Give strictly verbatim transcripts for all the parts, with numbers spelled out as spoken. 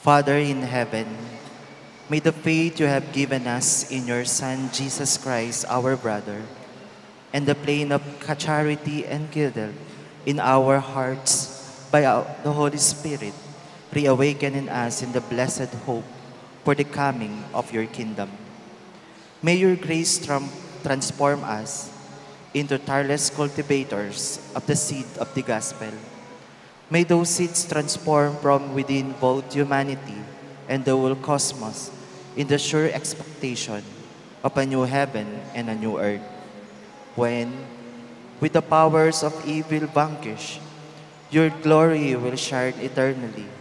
Father in heaven, may the faith you have given us in your Son, Jesus Christ, our brother, and the flame of charity enkindled in our hearts by our, the Holy Spirit, reawaken in us in the blessed hope for the coming of your kingdom. May your grace tram-, transform us into tireless cultivators of the seed of the gospel. May those seeds transform from within both humanity and the whole cosmos in the sure expectation of a new heaven and a new earth, when, with the powers of evil vanquished, your glory will shine eternally.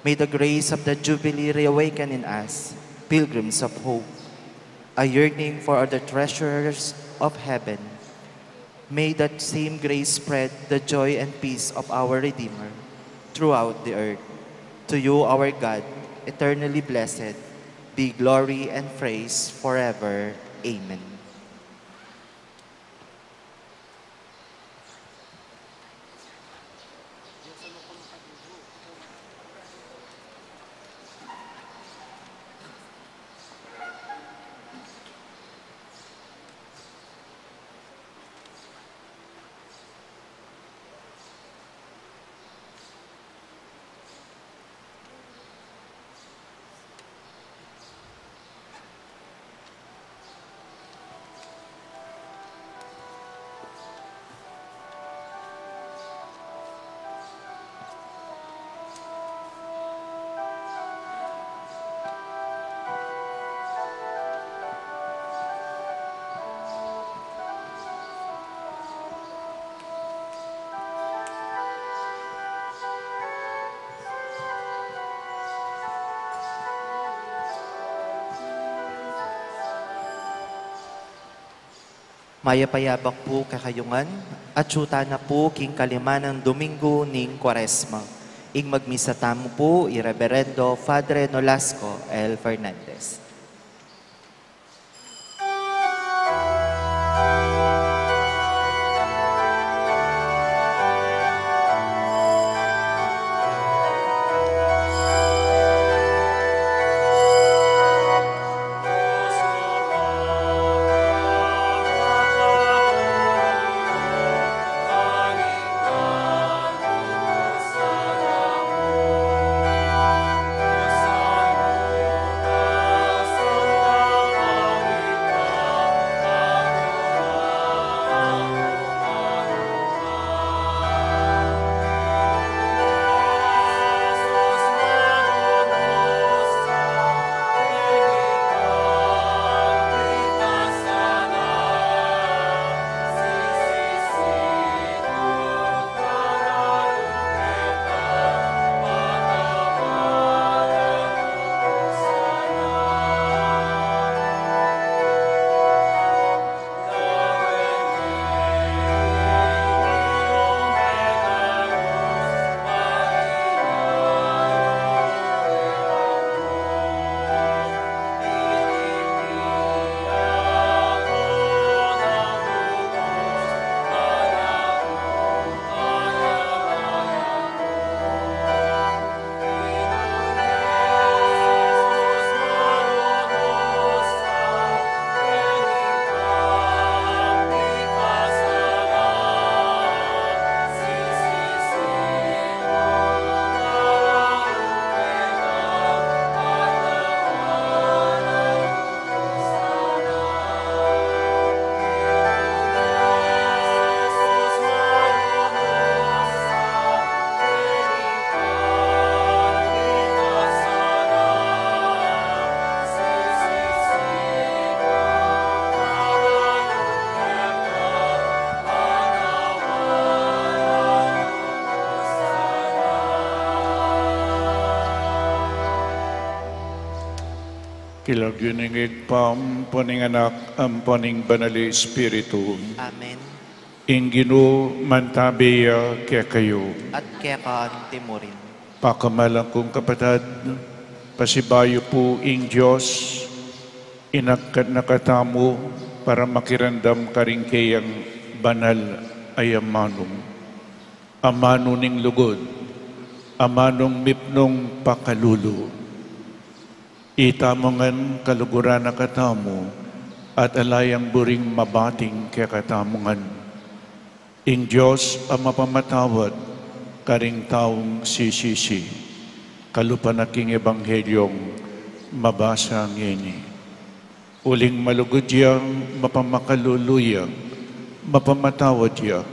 May the grace of the Jubilee reawaken in us, pilgrims of hope, a yearning for the treasures of heaven. May that same grace spread the joy and peace of our Redeemer throughout the earth. To you, our God, eternally blessed, be glory and praise forever. Amen. Mayap a yabak pu kekayu ngan, at atsu tana pu king kalima nang Domingo ning Kuaresma. Ing magmisa tamu pu i Reberendo Padre Nolasco L. Fernandez. King lagyu ning Ibpa, ampo ning Anak, ampo ning Banal a Espiritu. Amen. Ing Ginu mantabe ya kekayu. At keka anti mu rin. Pakamalan kung kapatad, pasibayu pu ing Dios, inatkat na katamu para makiramdam karing keyang banal a amanu. Amanu ning lugud. Amanung mipnung pakalulu. Itamu ngan kaluguran na katamu, at ala yang buring mabating kekatamu ngan. Ing Dios a mapamatawad karing taung sisisi, kalupa na king Ebanghelyong mabasa ngeni. Uling malugud ya, mapamakalulu ya, mapamatawad ya.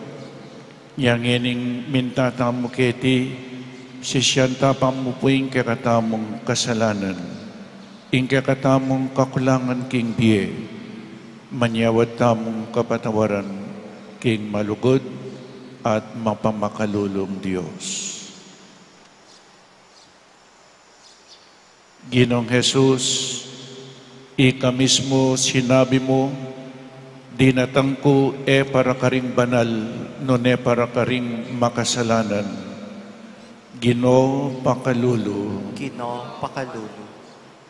Nya ngening minta tamu keti, sisian ta pa mu pu ing kekatamung kasalanan, ing kekatamung kakulangan king bie, manyawad tamung kapatawaran king malugud at mapamakalulung Dios. Ginung Jesus, ika mismu sinabi mu, "Dinatang ku e para karing banal, nune para karing makasalanan." Ginu, pakalulu. Ginu, pakalulu.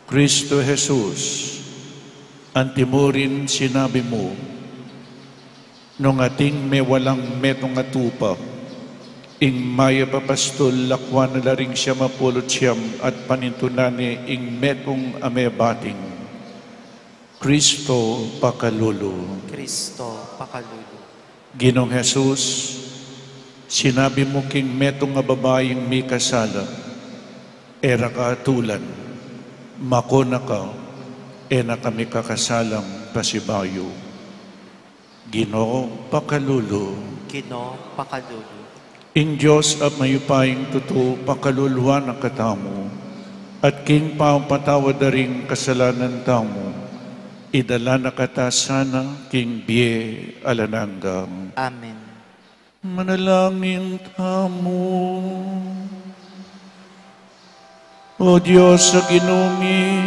Kristo Jesus, antimurin sinabi mu, "Nung ating mewalang metung a tupa, ing mayap a pastul lakwan na la ring siam a pulu't siam at panintunan ne ing metung a mebating." Kristo, pakalulu. Kristo, pakalulu. Ginung Jesus, sinabi mu king metung a babaing mikasala, "E ra ka atulan, makuna ka, e na ka mikakasalang pasibayu." Ginu, pakalulu. Ginu, pakalulu. Ing Dios a mayupayang tutu pakaluluan na katamu, at king pamapatawad da ring kasalanan tamu, idala na kata sana king bie alang angga. Amen. Manalangin tamu. O Dios a Ginu mi,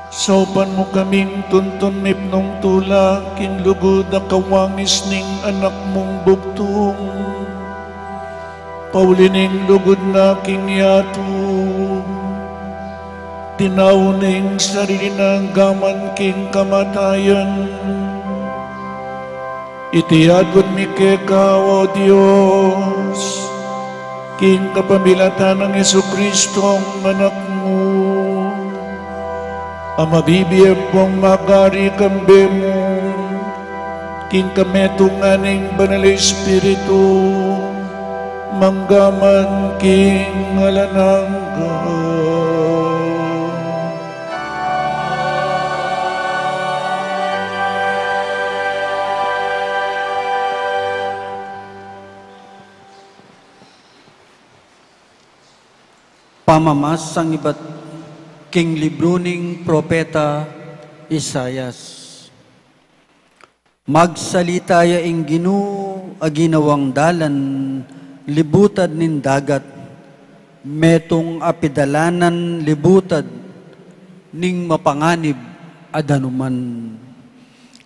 saupan mu kaming tuntun mipnung tula king lugud a kawangis ning Anak mung bugtung. Pauli ning lugud na king yatu, tinaw ne ing sarili na gaman king kamatayan. Iti adwan mi keka, O Dios, king kapamilatan nang Jesucristo, Anak mu, a mabibie ampong magari kambe mu, king kametungan ning Banal a Espiritu, mangga man king alang angga. Pamamasang ibat king libru ning propeta Isaias. Magsalita ya ing Ginu a ginawang dalan libutad ning dagat, metung a pidalanan libutad ning mapanganib a danuman.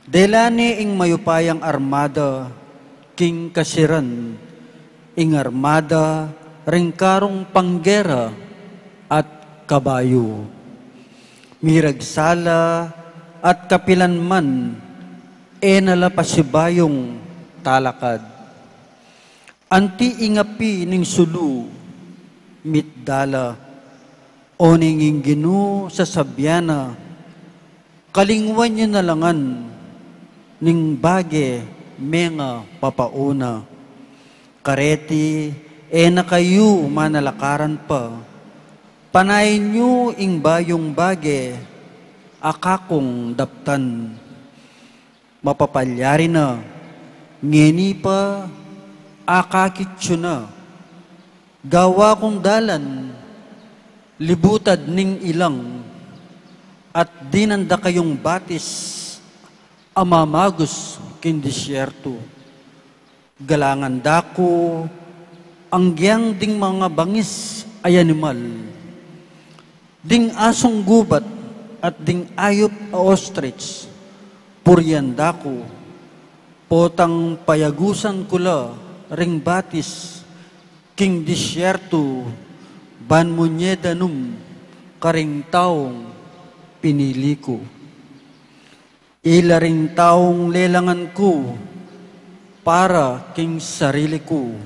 Dela ne ing mayupayang armada king kasiran, ing armada ring karung panggera at kabayu. Miragsa la at kapilan man, e na la pasibayung talakad. Anti ing api ning sulu mitda la, o ning ing Ginu sasabian na, "Kalingwan yu na la ngan ning bage menga papauna. Kareti e na kayu manalakaran pa. Panayan yu ing bayung bage a kakung daptan. Mapapalyari na, ngeni pa akakit yu na. Gawa kung dalan libutad ning ilang, at dinan da kayung batis a mamagus king disyertu." Galangan da ku anggyang ding mangabangis a animal, ding asung gubat at ding ayup a ostrich, purian da ku. Potang payagusan ku la ring batis king disyertu, ban munye danum karing taung pinili ku. Ila ring taung lelangan ku para king sarili ku,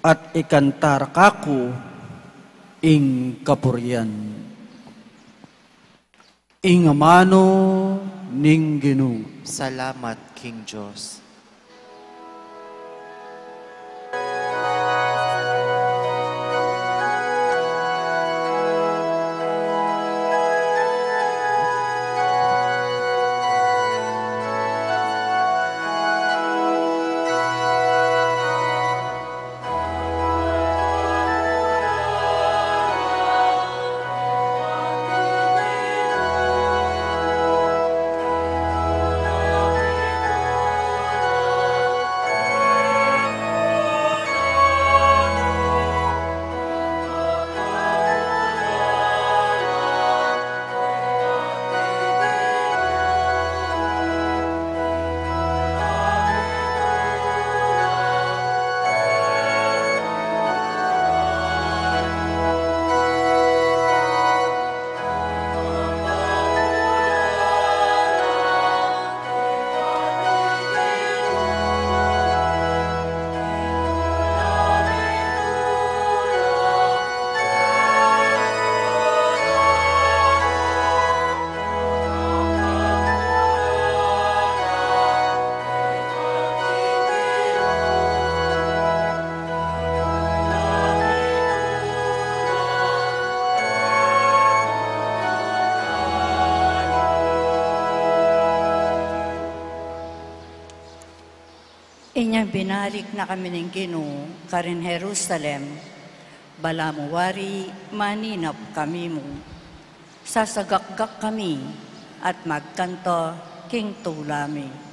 at ikantar kaku ing kapurian. Ing amanu ning Ginu. Salamat king Dios. Inyang binalik na kami ning Ginu karin Jerusalem, balamu wari maninap kami mu. Sasagakgak kami at magkanta king tula mi.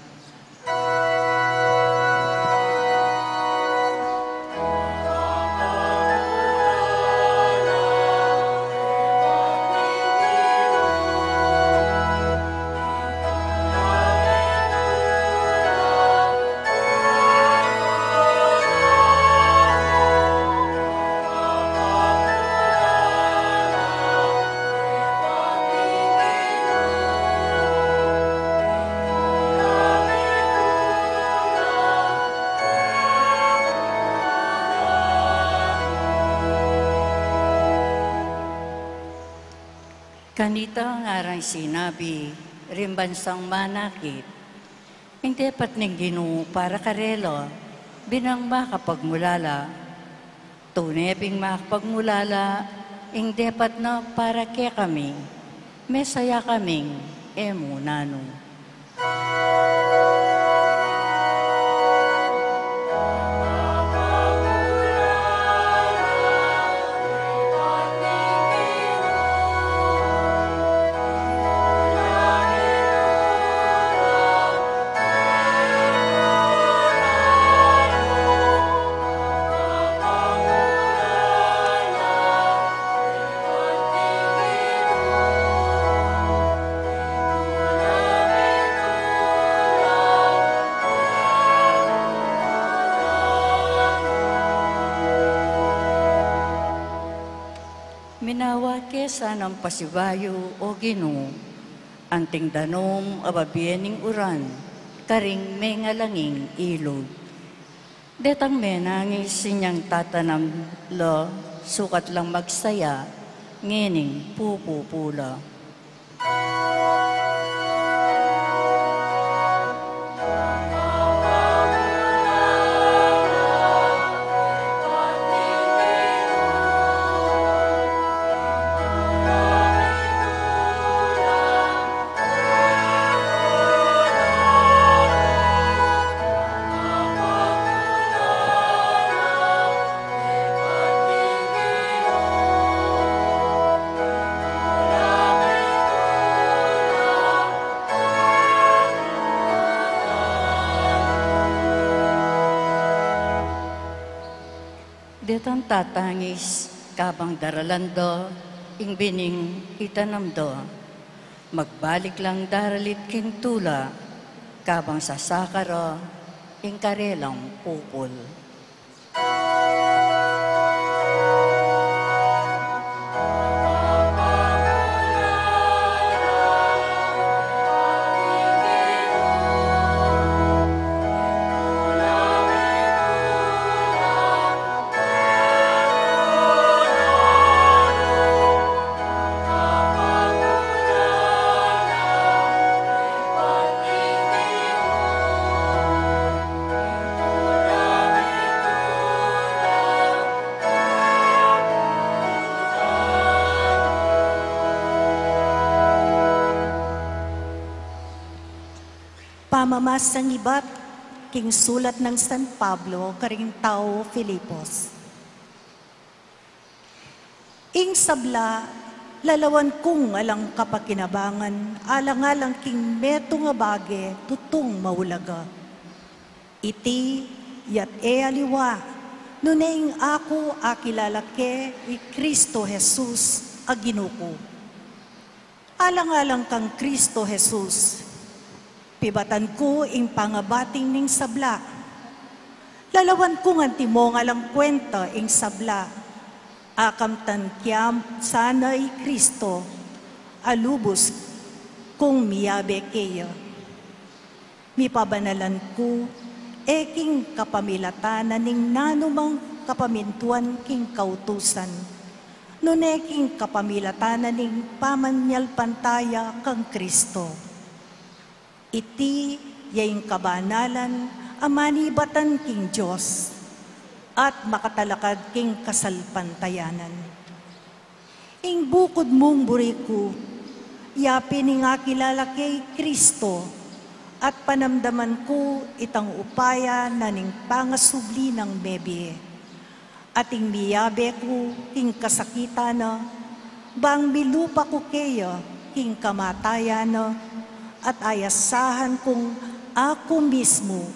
Kanita ngarang sinabi ring bansang manakit, ing depat ning Ginu para karela, binang makapagmulala. Tune ping makapagmulala, ing depat na para kekami, mesaya kaming e mu nanu. Minawa ke sanang pasibayu, O Ginu, anting danum a babie ning uran karing mengalanging ilug. Detang menangis inyang tatanam la, sukat lang magsaya ngening pupupula. Detang tatangis kabang daralan da ing bining itanam da, magbalik lang daralit king tula kabang sasaka ra ing karelang pupul. Pamamasang ibat king sulat nang San Pablo karing tau Filipos. Ing sabla, lalawan kung alang kapakinabangan, alang-alang king metung a bage tutung maulaga. Iti, ya't e aliwa, nune ing aku akilala ke i Kristo Jesus a Ginu ku. Alang-alang kang Kristo Jesus, pibatan ku ing pangabating ning sabla. Lalawan kung antimong alang kuenta ing sabla, akamtan kya sana i Kristo a lubus kung miyabe keya. Mipabanalan ku, e king kapamilatan na ning nanumang kapamintuan king kautusan, nune king kapamilatan na ning pamanyalpantaya kang Kristo. Iti ya ing kabanalan a manibatan king Dios at makatalakad king kasalpantayanan. Ing bukud mung buri ku, yapin ing akilala ke i Kristo, at panamdaman ku itang upaya na ning pangasubli nang mebie. At ing miyabe ku king kasakitan na, bang milupa ku keya king kamatayan na, at ayasahan kung aku mismu,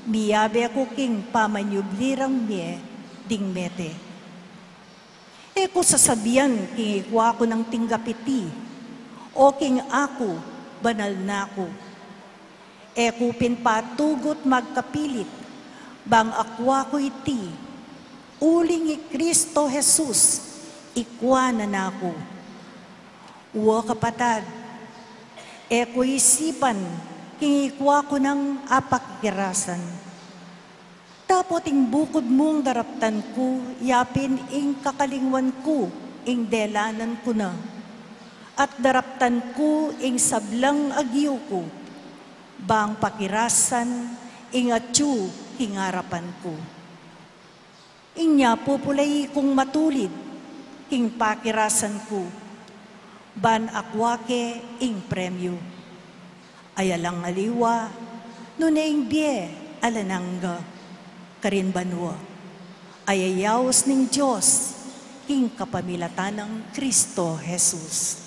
miyabe ku king pamanyubli rang mie ding mete. E ku sasabian king ikwa ku nang tinggap iti, o king aku, banal na ku. E ku pin patugut magkapilit, bang akwa ku iti, uling i Kristo Jesus, ikwa na naku. Wa kapatad, e ku isipan king ikwa ku nang apakikirasan. Dapot ing bukud mung daraptan ku, yapin ing kakalingwan ku ing delanan ku na, at daraptan ku ing sablang agyu ku, bang pakirasan ing atyu king arapan ku. Inya pupulai kung matulid king pakirasan ku, ban akwa ke ing premyu. Ay alang aliwa, nune ing bie alang angga, karin banua, ay ayaus ning Dios king kapamilatan nang Kristo Jesus.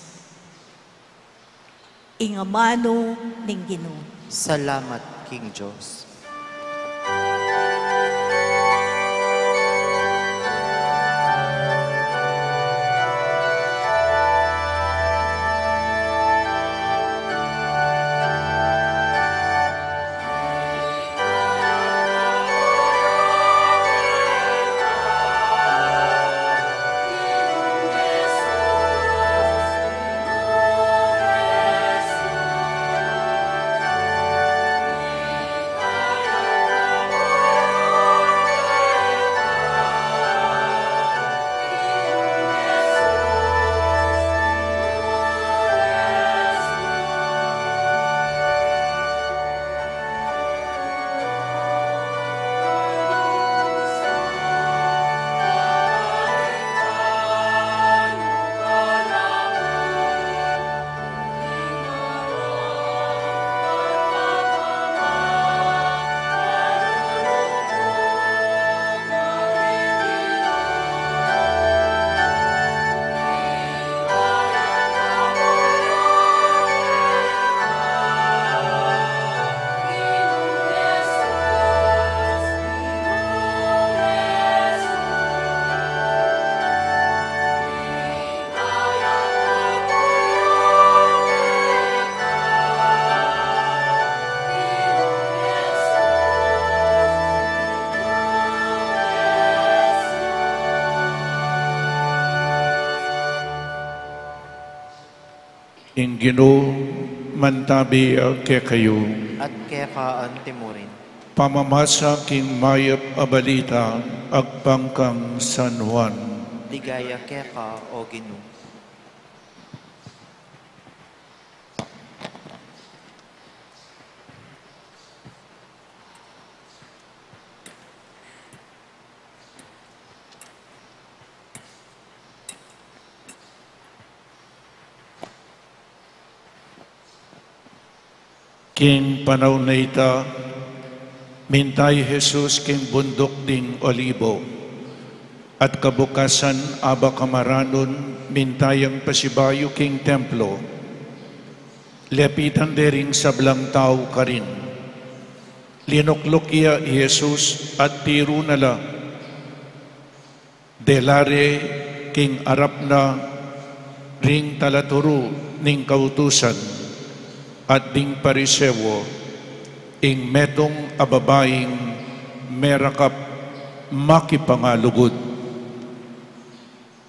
Ing amanu ning Ginu. Salamat king Dios. Ing Ginu mantabi ya kekayu. At keka antimurin. Pamamasa king mayap a balita agpang kang San Juan. Ligaya keka, O Ginu. King panaun a ita, minta i Jesus king bunduk ding Olibo, at kabukasan, aba kamaranun, minta yang pasibayu king templo. Lepitan de ring sablang tau karin. Linukluk ya i Jesus at tiru na la. Dela re king arap na ring talaturu ning kautusan at ding Pariseo, ing metung a babaing merakap makipangalugud.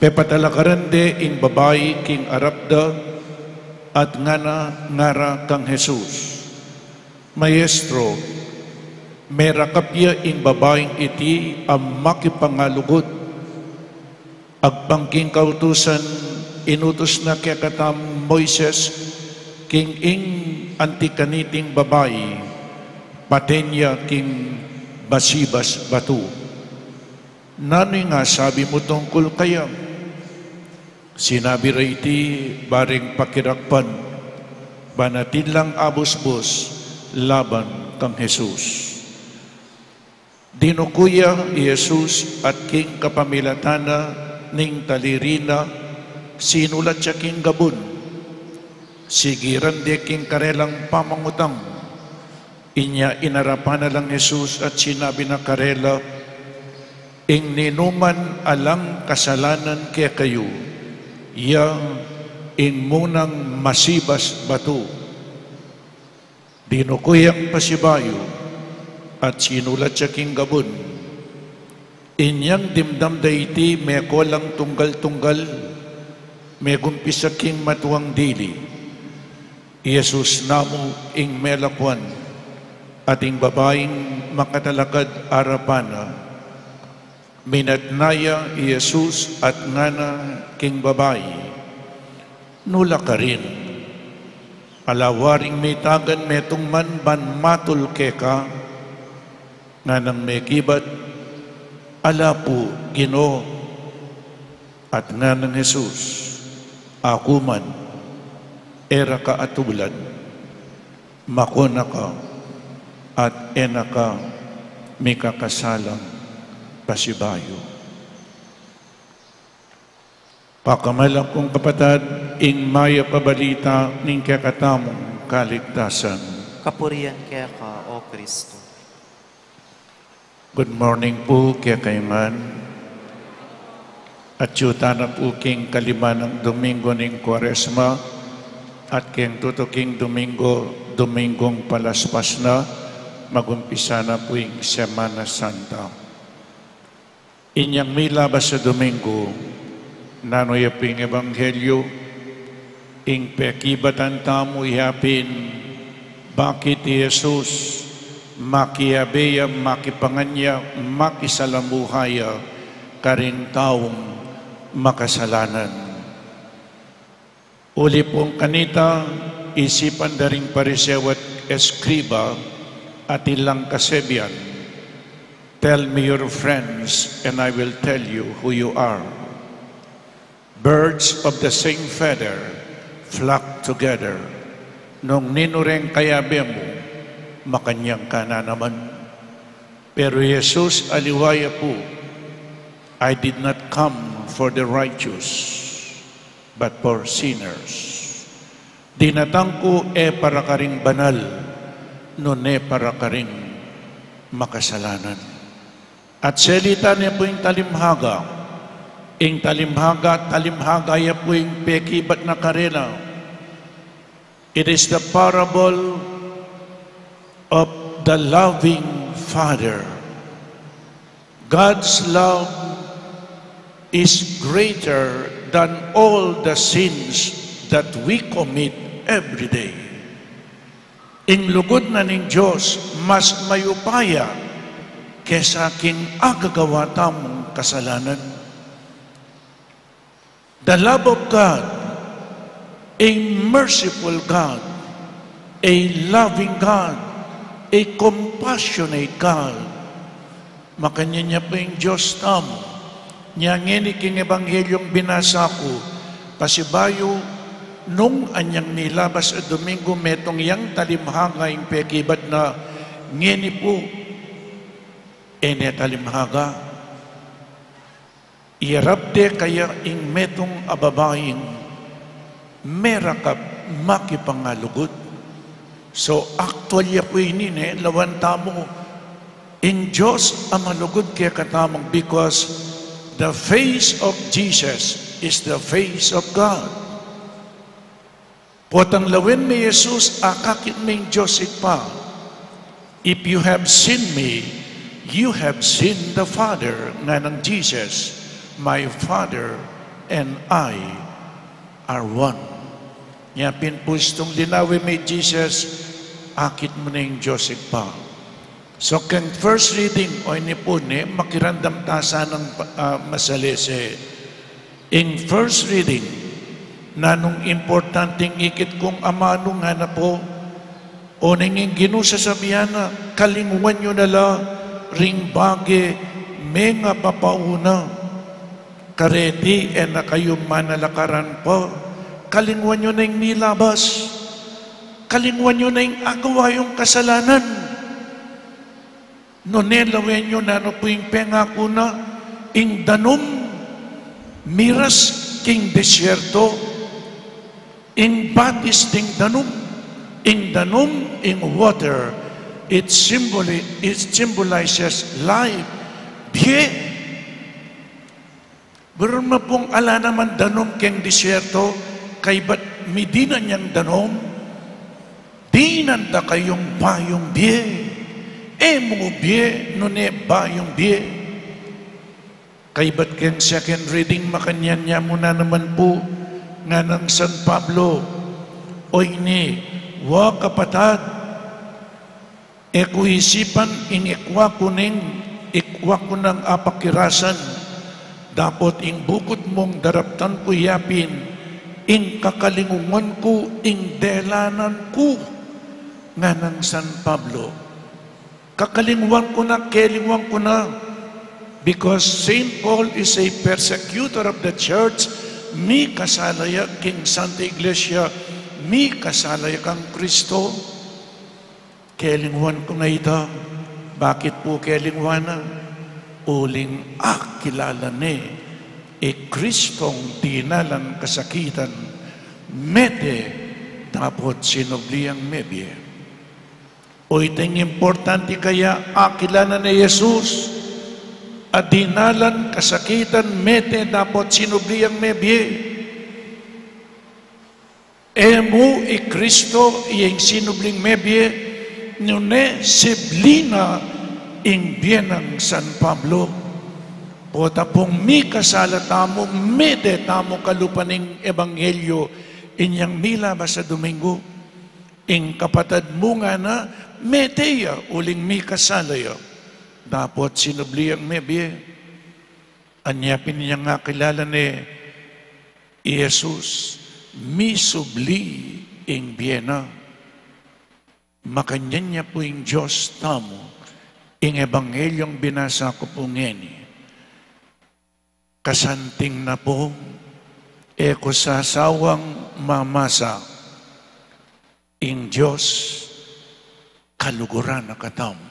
Pepatalakaran de ing babai king arap da at ngana, ngara kang Jesus, "Maestro, merakap ya ing babaing iti a makipangalugud. Agpang king kautusan, inutus na kekatamung Moises king ing anti kaniting babai, paten ya king basibas batu. Nanu ing asabi mu tungkul kaya?" Sinabi ra iti baring pakirakpan, ban atin lang abusbus laban kang Jesus. Dinuku ya i Jesus at king kapamilatan na ning taliri na, sinulat ya king gabun. Sigiran de king karelang pamangutang. Inya inarapan na lang Jesus at sinabi na karela, "Ing ninuman alang kasalanan kekayu, ya ing munang masibas batu." Dinuku yang pasibayu at sinulat ya king gabun. Inyang dimdam da iti, meko lang tunggal-tunggal, megumpisa king matuang dili. I Jesus namu ing melakuan, at ing babaing makatalakad arapan na. Minatna ya i Jesus at ngana king babai, "Nu la karin? Ala waring mitagan metung man ban matul keka?" Nganang mekibat, "Ala pu, Ginu." At nganang Jesus, "Aku man, e ra ka atulan. Mako na ka, at e na ka mikakasalang pasibayu." Pakamalan kung kapatad, ing mayap a balita ning kekatamung kaligtasan. Kapurian keka, O Kristo. Good morning pu kekayu ngan. Atyu tana pu king kalima nang Domingo ning Kuaresma, at keng tutuking Domingo, Domingong Palaspas na, magumpisa na pu ing Semana Santa. Inyang milabas a Domingo, nanu ya pu ing ebanghelyo? Ing pekibatan tamu ya pin, bakit i Jesus makiabe ya, makipangan ya, makisalamuha ya karing taung makasalanan? Uli pung kanita, isipan da ring Pariseo at eskriba, atin lang kasebian, "Tell me your friends, and I will tell you who you are." Birds of the same feather flock together. Nung ninu reng kayabe mu, makanyan ka na naman. Pero i Jesus, aliwa ya pu, "I did not come for the righteous, but for sinners." Dinatang ku e para karing banal, nune para karing makasalanan. At selita ne pu ing talimhaga. Ing talimhaga, talimhaga ya pu ing pekibat na karela. It is the parable of the loving father. God's love is greater than all the sins that we commit every day. Ing lugud na ning Dios mas mayupaya kesa king agagawa tamung kasalanan. The love of God, a merciful God, a loving God, a compassionate God. Makanyan ya pu ing Dios tamu. Nya ngeni king ebanghelyung binasa ku, pasibayu Nung anyang milabas a Domingo, metung yang talimhaga ing pekibat na, ngeni pu, e ne talimhaga. Iyarap de kaya ing metung a babaing merakap makipangalugud. So, aktual ya pu ini, ne, lawan tamu ing Dios a malugud kekatamu, because the face of Jesus is the face of God. Potang lawen me i Jesus, akakit me ing Dios Ibpa. "If you have seen me, you have seen the Father," nganang Jesus. "My Father and I are one." Nya pin pu istung linawe me i Jesus, akit mu ne ing Dios Ibpa. So, keng first reading, o ini pu ne, makiramdam ta sanang, ah, masalese. Ing first reading, nanung importanting ikit kung amanu ngana pu, o neng ing Ginu sasabian na, "Kalingwan yu na la ring bage mengapapauna. Kareti e na kayu manalakaran pa. Kalingwan yu na ing milabas. Kalingwan yu na ing agawa yung kasalanan." Nune lawen yu nanu pu ing pengaku na, ing danum miras king desierto, ing batis ding danum, ing danum, ing water, it symboli-, it symbolizes life, bie. Buri mu pung ala naman danum keng desierto, kaybat midinan yang danum, dinan da kayung bayung bie. E mu bie, nune bayung bie. Kaybat keng second reading, makanyan ya mu na naman pu, nganang San Pablo, o ini, wa kapatad, e ku isipan ing ikwa ku ning, ikwa ku nang apakirasan, dapot ing bukut mung daraptan ku ya pin, ing kakalinguan ku ing delanan ku, nganang San Pablo. Kakalinguan ku na, kelinguan ku na, because Saint Paul is a persecutor of the church, mikasala ya king Santa Iglesia, mikasala ya kang Kristo. Kelinguan ku na ita. Bakit pu kelinguan na? Uling akilala ne i Kristong dinalan kasakitan, mete dapot sinubli yang mebie. O iting importante kaya, akilala ne i Jesus a dinalan kasakitan, mete dapot sinubli yang mebie. E mu i Kristo, iya ing sinubling mebie, nune sibli na ing bie nang San Pablo. Pota pung mikasala tamu, mete tamu kalupa ning ebanghelyo inyang milabas a Domingo. Ing kapatad mu ngana, mete ya uling mikasala ya. Dapot sinubli yang mebie. Anya pin inyang akilala ne i Jesus, misubli ing bie na. Makanyan ya pu ing Dios tamu, ing ebanghelyo a binasa ku pu ngeni. Kasanting na pu, e ku sasawang mamasa, ing Dios kaluguran na katamu.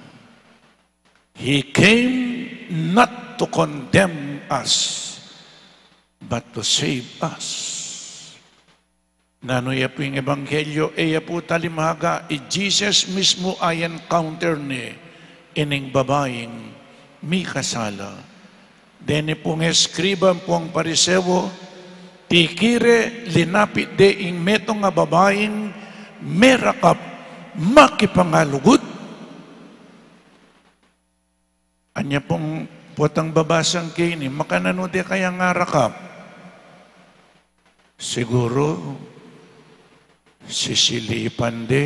He came not to condemn us, but to save us. Nanu ya pu ing ebanghelyo? E ya pu talimaga, i Jesus mismu a i-encounter ne ining babaing mikasala. Deni pung eskriba ampong Pariseo, tikire linapit de ing metung a babaing merakap makipangalugud. Anya pung potang babasang keni, makananu de kayang arakap? Siguru, sisilipan de.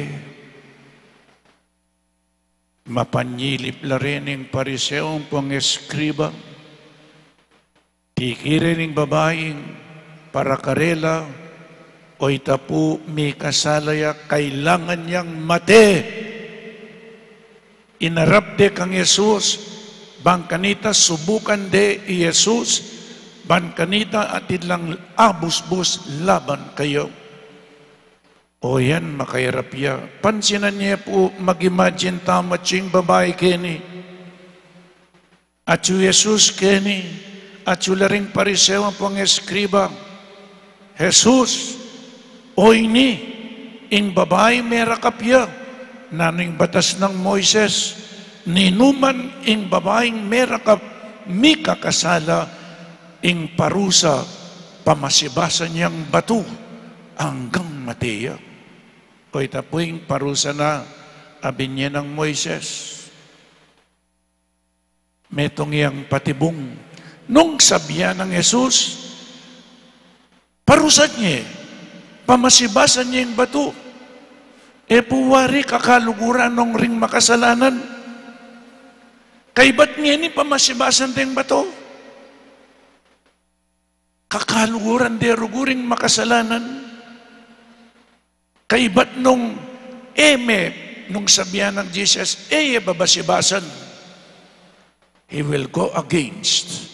Mapanyilip la reni ing Pariseo ampong eskriba. Tikire ning babaing, para karela, o ita pu mikasala ya, kailangan yang mate. Inarap de kang Jesus, ban kanita subukan de i Jesus, ban kanita atin lang abusbus laban kaya. O yan, makairap ya. Pansinan ye pu, mag-imagine tamu, atyu ing babai keni, atyu i Jesus keni, atyu la ring Pariseo ampong eskriba. Jesus, o ini, ing babai merakap ya. Nanu ing batas nang Moises? Ninuman ing babaing merakap, mikakasala, ing parusa, pamasibasan yang batu anggang mate ya. O ita pu ing parusa na a binie nang Moises. Metung yang patibung. Nung sabian nang Jesus, parusan ye, pamasibasan ye ing batu. E pu wari kakaluguran nung ring makasalanan? Kaybat ngeni pamasibasan deng batu? Kakaluguran de rugu ring makasalanan? Kaybat nung e me, nung sabian nang Jesus, e ye babasibasan, he will go against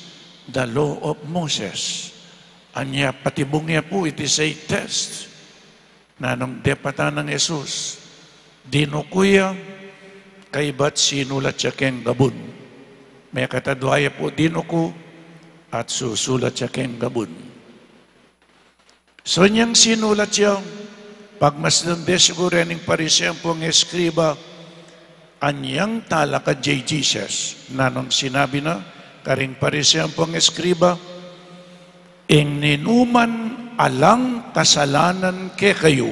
the law of Moses. Anya patibung ya pu, it is a test. Nanung depatan nang Jesus? Dinuku ya, kaybat sinulat ya keng gabun. Mekatadua ya pu, dinuku at susulat ya keng gabun. So inyang sinulat ya, pagmasdan de siguru ning Pariseo ampong eskriba, anyang talakad ya i Jesus. Nanung sinabi na karing Pariseo ampong eskriba? Ing ninuman alang kasalanan kekayu,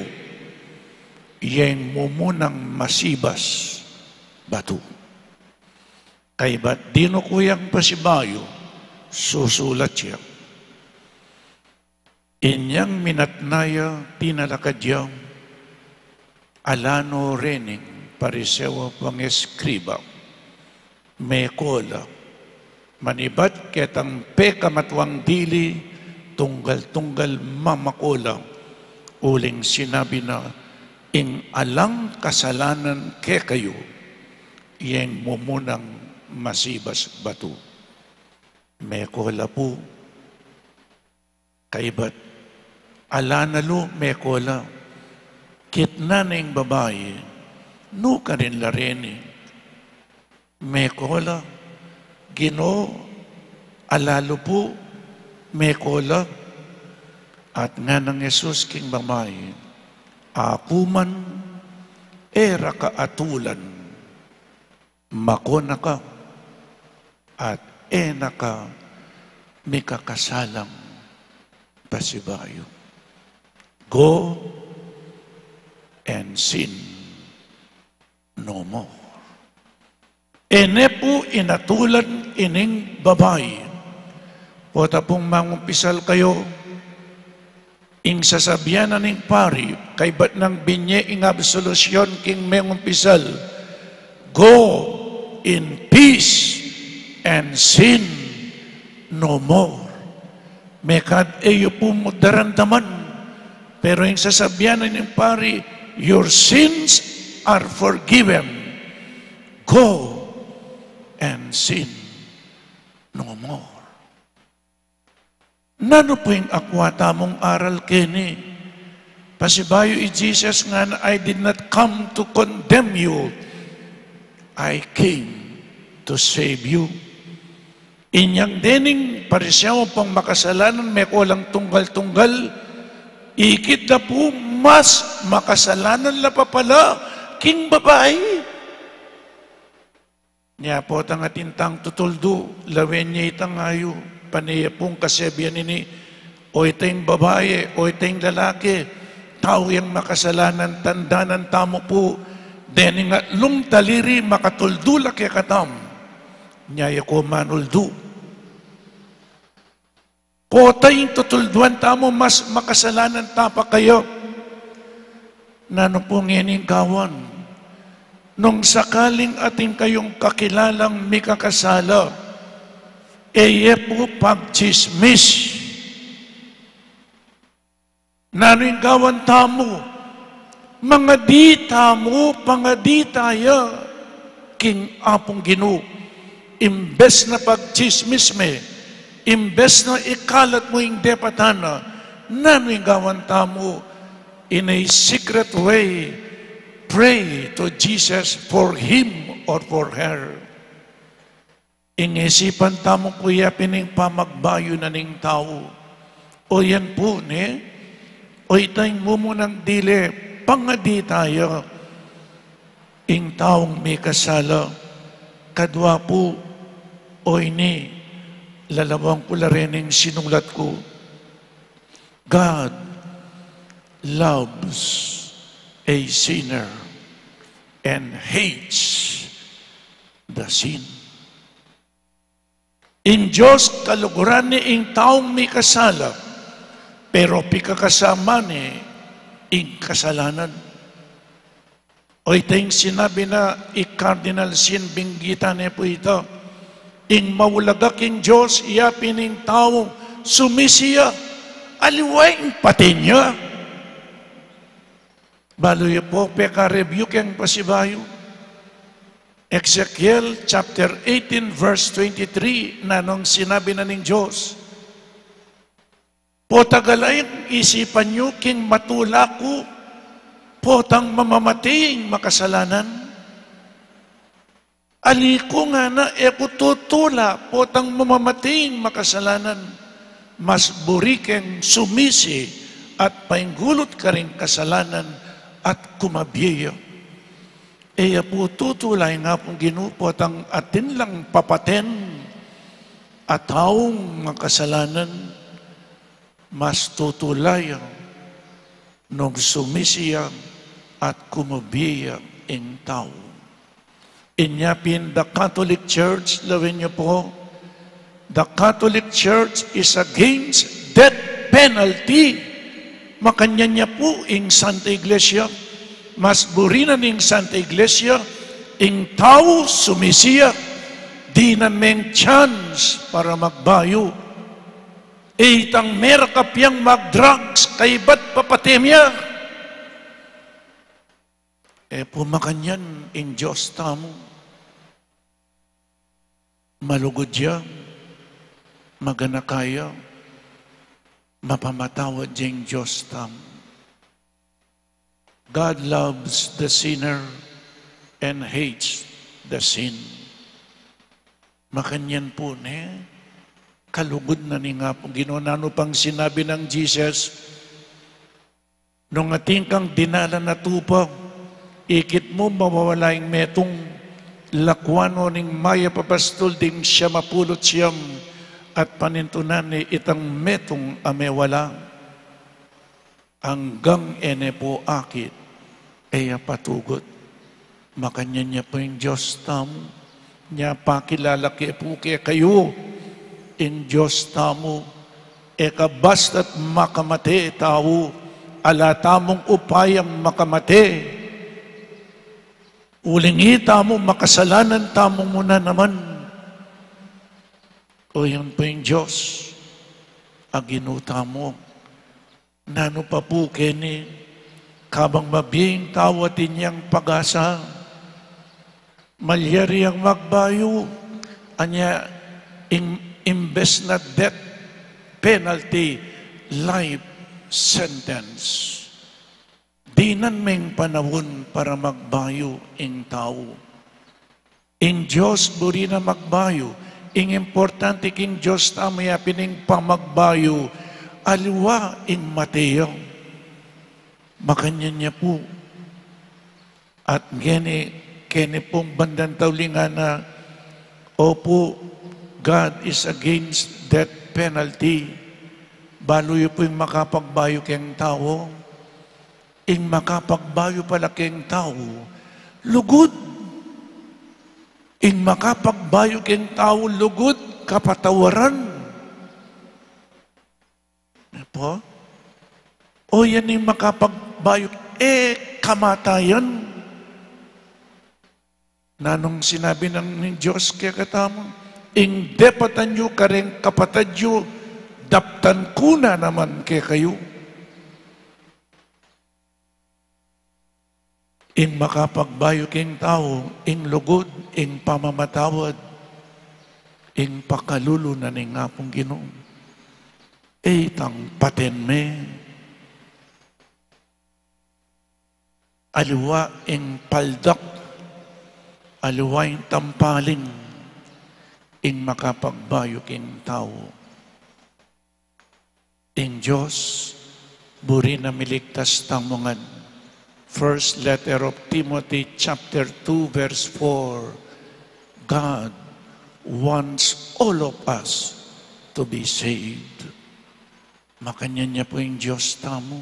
ya ing mumunang masibas batu. Kaybat dinuku yang pasibayu, susulat ya. Inyang minatna ya, tinalakad ya, ala no rening Pariseo ampong eskriba, mekola, manibat ketang pekamatuang dili, tunggal-tunggal mamakola, uling sinabi na, ing alang kasalanan kekayu, ya ing mumunang masibas batu. Mekola pu. Kaybat ala na lu mekola. Kitnan na ing babai, nu karin la reni? Mekola, Ginu, ala lu pu mekola? At ngana nang Jesus king babai, aku man, e ra ka atulan. Makona ka at e na ka mikakasalang pasibayu. Go and sin no more. E ne pu inatulan ining babai. Pota pung mangumpisal kayu, ing sasabian na ning pari, kaybat nang binye ing absolusyon king mengumpisal, "Go in peace and sin no more." Mekad e yu pu mu daramdaman, pero ing sasabian na ning pari, "Your sins are forgiven. Go and sin no more." Nanu pu ing akua tamung aral keni? Pasibayu i Jesus ngana, "I did not come to condemn you. I came to save you." Inyang dening Pariseo ampong makasalanan, mekolang tunggal-tunggal, ikit da pu mas makasalanan la pa pala king babai. Nya potang atin tang tutuldu, lawen ye itang ayu, pane ya pung kasebian ini, o ita ing babai, o ita ing lalaki, tau yang makasalanan, tandanan tamu pu, dening atlung taliri makatuldu la kekatamu. Nya ya ko manuldu. Pota ing tutulduan tamu mas makasalanan ta pa kaya. Nanu pu ngening gawan? Nung sakaling atin kayung kakilalang mikakasala, e ye pu pagtsismis. Nanu ing gawan tamu? Mangadi tamu, pangadi taya king Apung Ginu. Imbes na pagtsismis me, imbes na ikalat mu ing depatan na, nanu ing gawan tamu? in a secret way, pray to Jesus for him or for her. Ing isipan tamu pu ya pin ing pamagbayu na ning tau. O yan pu, ne? O itang mumunang dile, pangadi taya ing taung mikasala. Kadwa pu, o ini, lalawang ku la rin ing sinulat ku. God loves a sinner and hates the sin. Ing Dios kaluguran ne ing taung mikasala, pero pikakasama ne ing kasalanan. O itang sinabi na i Cardinal Sin, binggitan ne pu ita, ing maulaga king Dios, ya pin ing taung sumisi ya, aliwa ing pati na. Balu yu pu, peka-review keng pasibayu. Ezekiel chapter eighteen, verse twenty-three, nanung sinabi na ning Dios? Potang ala ing isipan yu king matula ku, potang mamamateng makasalanan? Ali ku ngana, e ku tutula potang mamamateng makasalanan, mas buri keng sumisi at paingulut karing kasalanan at kumabie ya. E ya pu tutula ing Apung Ginu potang atin lang papaten a taung makasalanan, mas tutula ya nung sumisi ya at kumabie ya ing tau. Inya pin the Catholic Church, lawen yu pu, the Catholic Church is against death penalty. Makanyan ya pu ing Santa Iglesia. Mas buri na ning Santa Iglesia ing tau sumisi ya, dinan meng chance para magbayu. Itang merakap yang mag-drugs, kaybat papate me ya. E pu makanyan ing Dios tamu. Malugud ya, maganaka ya, mapamatawad ya ing Dios tamu. God loves the sinner and hates the sin. Makanyan pu, ne? Kalugud na ning Apung Ginu. Nanu pang sinabi nang Jesus? Nung atin kang dinalan a tupa, ikit mu mawawala ing metung, lakuan no ning mayap a pastul ding siyam a pulu't siyam at panintunan ne itang metung a mewala. Anggang e ne pu akit, e ya patugut. Makanyan ya pu ing Dios tamu. Nya pakilala ke pu kekayu ing Dios tamu. E ka basta't makamate tau, ala tamung upayang makamate. Uling itamu makasalanan tamu mu na naman. O yan pu ing Dios a Ginu tamu. Nanu pa pu keni, kabang mabie ing tau atin yang pag-asa, malyari yang magbayu, anya ing-, imbes na death penalty, life sentence. Dinan meng panaun para magbayu ing tau. Ing Dios buri na magbayu. Ing importante king Dios tamu ya pin ing pamagbayu, aliwa ing mate ya. Makanyan ya pu. At ngeni, keni pung bandang tauli ngana, opu, God is against death penalty. Balu yu pu ing makapagbayu keng tau. Ing makapagbayu pala keng tau, lugud. Ing makapagbayu keng tau, lugud, kapatawaran. Pu? O yan ing makapagbayu, e kamatayan. Nanung sinabi nang ning Dios kekatamu? Ing depatan yu kareng kapatad yu, daptan ku na naman kekayu. Ing makapagbayu king tau, ing lugud, ing pamamatawad, ing pakalulu na ning Apung Ginu. E itang paten me. Aliwa ing paldak, aliwa ing tampalin, ing makapagbayu king tau. Ing Dios, buri na miligtas tamu ngan. First letter of Timothy chapter two verse four, God wants all of us to be saved. Makanyan ya pu ing Dios tamu.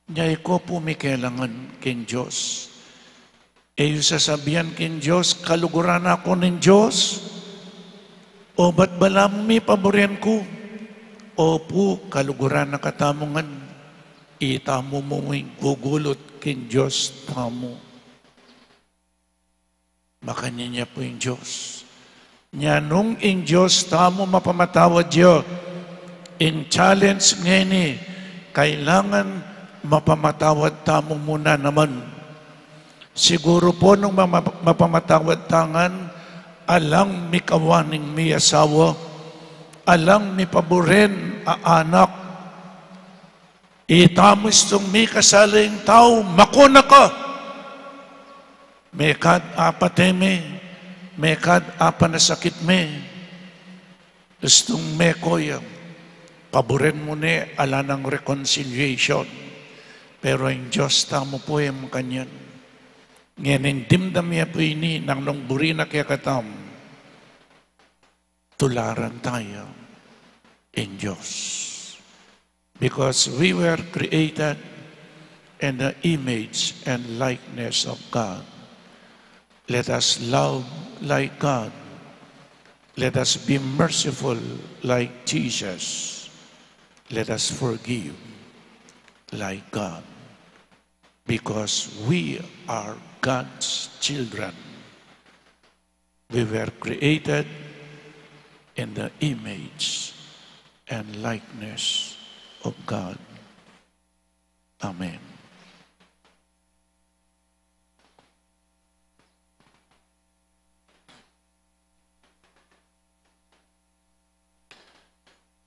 Nya e ko pu mikelangan king Dios. E yu sasabian king Dios, "Kaluguran na ku ning Dios? O ba't balamu mi paburen ku?" O pu, kaluguran na katamu ngan. Itamu mu ing gugulut king Dios tamu. Makanyan ya pu ing Dios. Nya nung ing Dios tamu mapamatawad ya, ing challenge ngeni, kailangan mapamatawad tamu mu na naman. Siguru pu nung mama-, mapamatawad ta ngan, alang mikawan ing miasawa, alang mipaburen a anak, itamu istung mikasala ing tau, makuna ka. Mekad apate me, mekad apanasakit me. Istung meko ya, paburen mu ne, ala nang reconciliation. Pero ing Dios tamu pu e makanyan. Ngening dimdam ya pu ini nang nung buri na kekatamu. Tularan taya ing Dios. Because we were created in the image and likeness of God. Let us love like God. Let us be merciful like Jesus. Let us forgive like God. Because we are God's children. We were created in the image and likeness of God. Amen.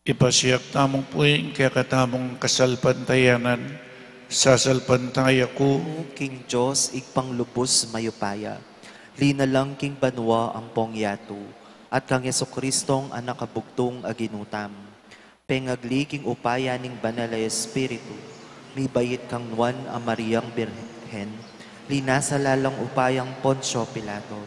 Ipasiag tamu pu ing kekatamung kasalpantayanan, sasalpantaya ku. King Dios, Ibpang lubus mayupaya, linalang king banua ampong yatu, at kang Jesucristong Anak a bugtung a Ginu tamu, pengagli king upaya ning Banal a Espiritu, mibait kang Nuan a Mariang Birhen, linasa lalang upayang Poncio Pilato,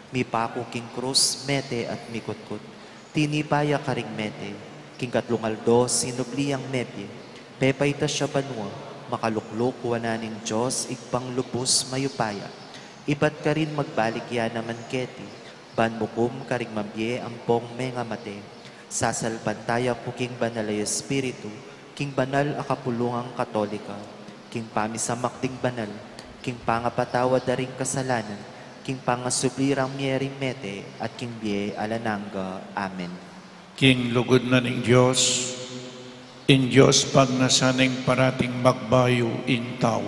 mipaku king krus, mete at mikutkut. Tinipa ya karing mete, king katlung aldo sinubli yang mebie, pepaitas ya banua, makalukluk wanan ning Dios Ibpang lubus mayupaya. Ibat karin magbalik ya naman keti, ban mukum karing mabie ampong mengamate. Sasalpantaya ku king Banal a Espiritu, king banal a kapulungang Katolika, king pamisamak ding banal, king pangapatawad da ring kasalanan, king pangasubli rang mie ring mete, at king bie alang angga. Amen. King lugud na ning Dios, ing Dios pagnasan ing parating magbayu ing tau.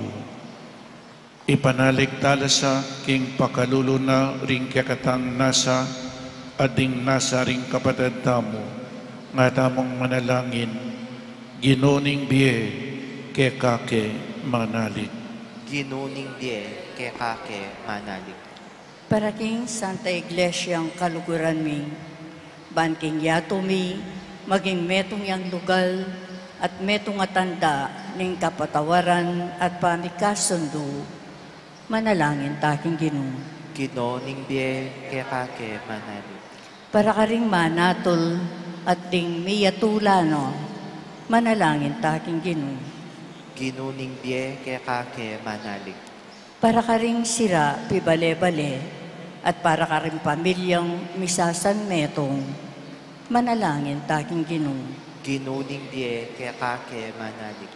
Ipanalig tala sa king pakalulu na ring kekatang nasa, at ding nasa ring kapatad tamu, nga tamung manalangin. Ginu ning bie, keka ke manalig. Ginu ning bie, keka ke manalig. Para king Santa Iglesiang kaluguran mi, ban king yatu mi, maging metung yang lugal, at metung a tanda ning kapatawaran at pamikasundu, manalangin ta king Ginu. Ginu ning bie, keka ke manalig. Para karing manatul at ding miyatula no, manalangin ta king Ginu. Ginu ning bie, keka ke manalig. Para karing sira pibale-bale, at para karing pamilyang misasanmetung, manalangin ta king Ginu. Ginu ning bie, keka ke manalig.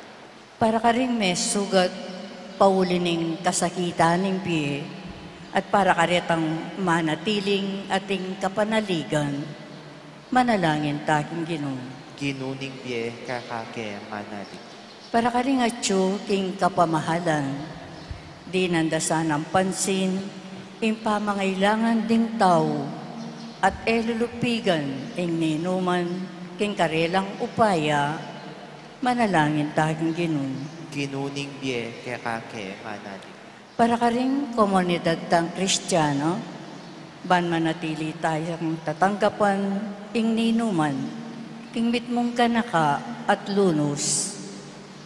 Para karing mesugat pauli ning kasakitan ning bie, at para karetang manatiling ating kapanaligan, manalangin ta king Ginu. Ginu ning bie, keka ke manalig. Para karing atyu king kapamahalan, dinan da sanang pansin ing pamangailangan ding tau, at e lulupigan ing ninuman king karelang upaya, manalangin ta king Ginu. Ginu, ing bie keka ke manalig. Para karing komunidad tang Kristiano, ban manatili tayang tatanggapan ing ninuman king mitmung ganaka at lunus,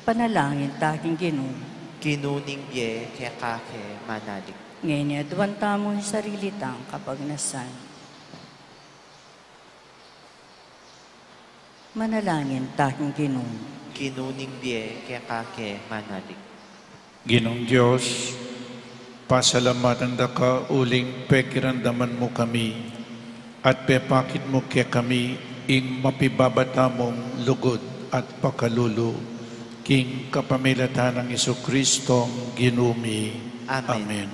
panalangin ta king Ginu. Ginu, ing bie keka ke manalig. Ngeni aduan tamu ing sarili tang kapagnasan. Manalangin ta king Ginu. Ginu, ing bie keka ke manalig. Ginung Dios, pasalamatan da ka uling pekiramdaman mu kami at pepakit mu kekami ing mapibaba tamung lugud at pakalulu, king kapamilatan nang Jesucristong Ginu mi. Amen. Amen.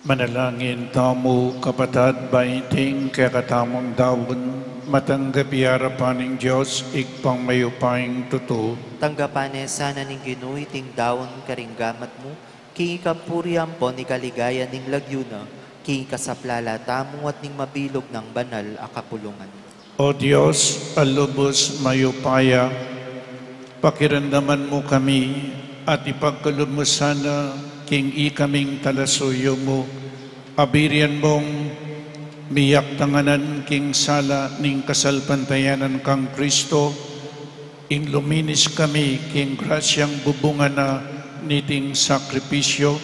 Manalangin tamu, kapatad, ba iting kekatamung daun matanggap ya arapan ning Dios, Ibpang mayupayang tutu. Tanggapan na sana ning Ginu iting daun karing gamat mu, king ikapuri ampon ikaligaya ning lagyu na, king ikasaplala tamu at ning mabilug nang banal a kapulungan. O Dios a lubus mayupaya, pakiramdaman mu kami at ipagkalub mu sana king ikaming talasuyu mu, a birian mung miyaktanganan king sala ning kasalpantayanan kang Kristo, ing luminis kami king grasyang bubungan na niting sakripisyu,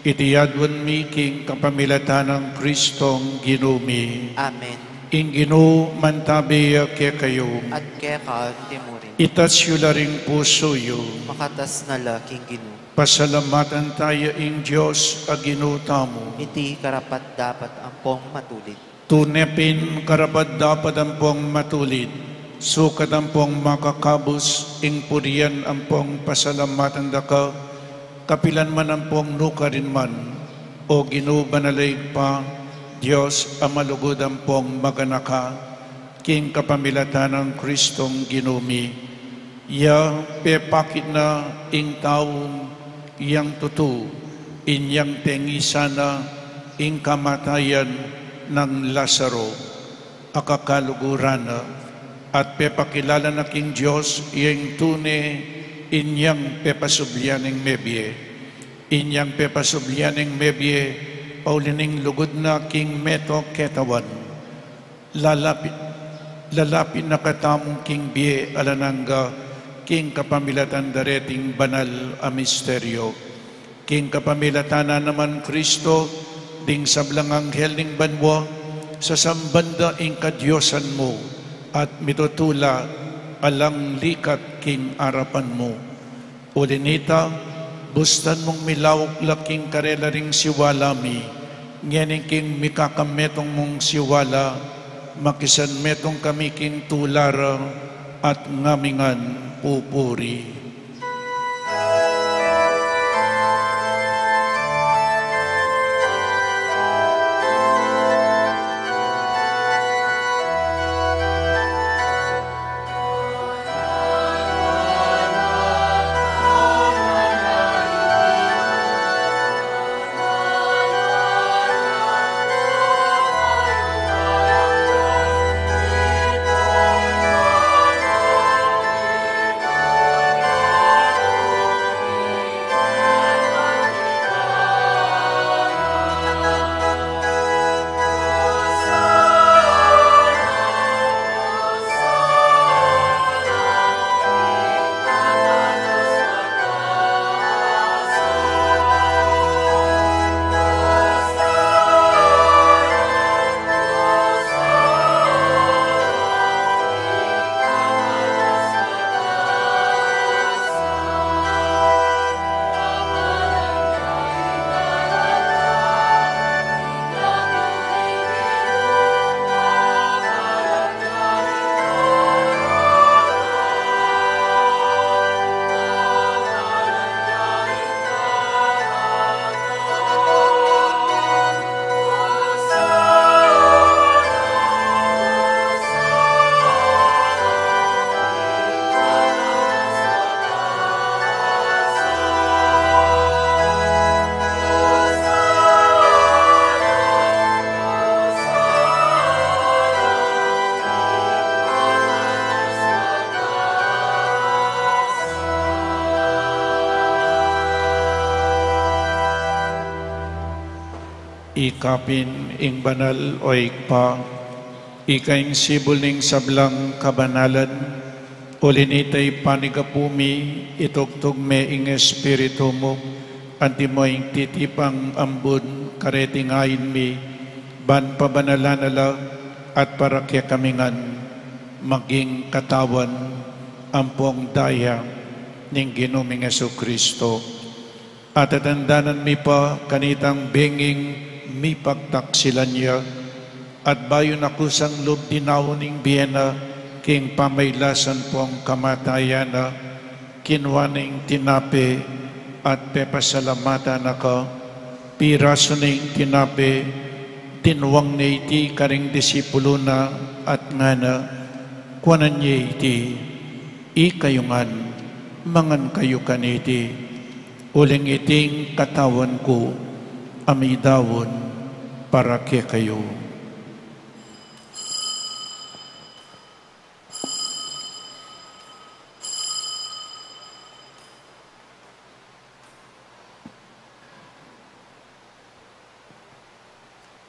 iti aduan mi king kapamilatan nang Kristong Ginu mi. Amen. Ing Ginu mantabi ya kekayu. At keka anti mu rin. Itas yu la ring pusu yu. Makatas na la king Ginu. Pasalamatan taya ing Dios a Ginu tamu. Iti karapat-dapat ampong matulid. Tune pin karapat-dapat ampong matulid, sukat ampong makakabus ing purian ampong pasalamatan da ka, kapilan man ampong nukarin man. O Ginu, banal a Ibpa, Dios a malugud ampong maganaka, king kapamilatan nang Kristong Ginu mi, ya pepakit na ing taung yang tutu inyang pengisan na ing kamatayan nang Lazaro a kakaluguran na, at pepakilala na king Dios ya ing tune inyang pepasublian ing mebie. Inyang pepasublian ing mebie, pauli ning lugud na king meto ketawan. Lalapit, lalapit na katamu king bie alang angga, king kapamilatan dareting banal a misteryo. King kapamilatan na naman Kristo, ding sablang anghel ning banua, sasamban da ing kadiosan mu, at mitutula alang likat king arapan mu. Uli nita, bustan mung milauk la king karela ring siwala mi, ngeni king mikakametung mung siwala, makisanmetung kami king tula ra, at ngamingan pupuri. Ikapin ing banal, o Ibpa, ika ing sibul ning sablang kabanalan, uli nita ipanigapu mi, itugtug me ing Espiritu mu, antimo ing titipang ambun kareting ain mi, ban pabanalan na la at para kekami ngan maging katawan ampong daya ning Ginu ming Jesucristo. At tatandanan mi pa kanitang benging mipagtaksilan ya, at bayu na kusang lub dinaun ing bie na king pamailasan pong kamatayan na, kinua ne ing tinape at pepasalamatan na ka, pirasu ne ing tinape, dinwang ne iti karing disipulu na at ngana, kuanan ye iti, ikayu ngan, mangan kayu kaniti. Uling iti ing katawan ku, a midaun para kekayu.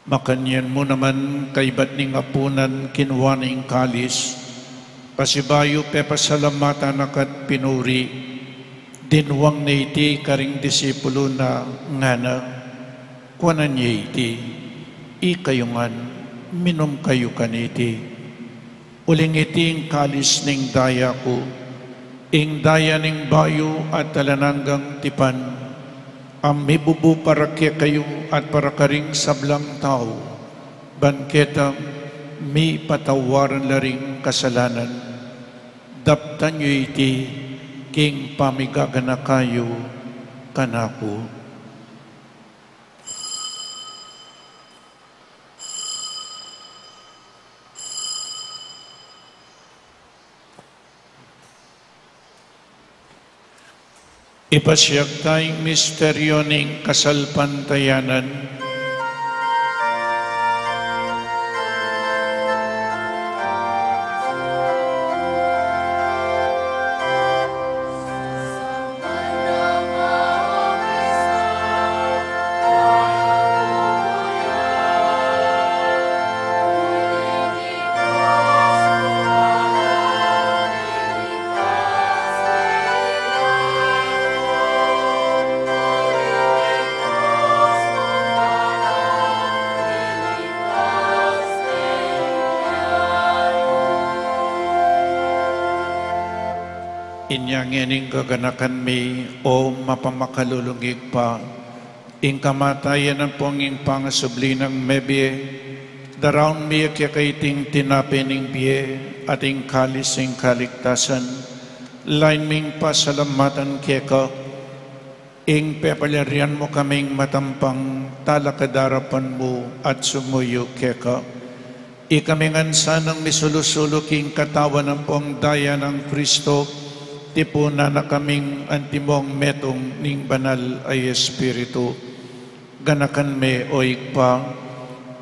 Makanyan mu naman kaibat ning apunan kinua ne ing kalis, pasibayu pepasalamatan na ka't pinuri, dinwang ne iti karing disipulu na ngana, kuanan ye iti, ikayu ngan, minum kayu kaniti. Uling iti ing kalis ning daya ku, ing daya ning bayu at alang anggang tipan, a mibubu para kekayu at para karing sablang tau, ban keta mipatawaran la ring kasalanan. Daptan yu iti king pamigaganaka yu kanaku. Ipasiag taya ing misteryo ning kasalpantayanan. Inya ngeni, kaganakan mi, o mapamakalulung Ibpa, ing kamatayan ampong ing pangasubli nang mebie, daraun mi keka iting tinape ning bie at ing kalis ning kaligtasan, lain ming pasalamatan keka, ing pepalyarian mu kaming matampang talakad arapan mu at sumuyu keka. Ikami ngan sanang misulu-sulu king katawan ampong daya nang Kristo, tipunan na kaming antimong metung ning Banal a Espiritu. Ganakan me, o Ibpa,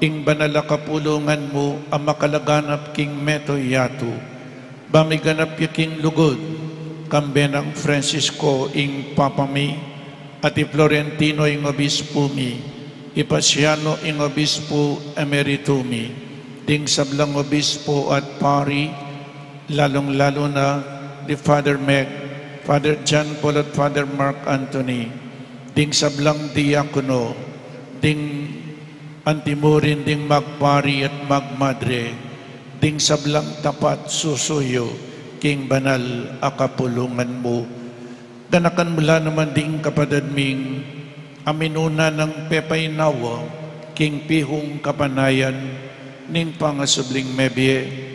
ing banal a kapulungan mu a makalaganap king mabilug a yatu, ba miganap ya king lugud, kambe nang Francisco ing Papa mi, at i Florentino ing obispu mi, i Paciano ing obispu emeritu mi, ding sablang obispu at pari, lalung-lalu na di Father Meg, Father John Paul at Father Mark Anthony, ding sablang diakono, ding antimurin ding magpari at magmadre, ding sablang tapat susuyu king banal a kapulungan mu. Ganakan mu la naman ding kapatad ming a minuna nang pepainawa king pihung kapanayan ning pangasubling mebie,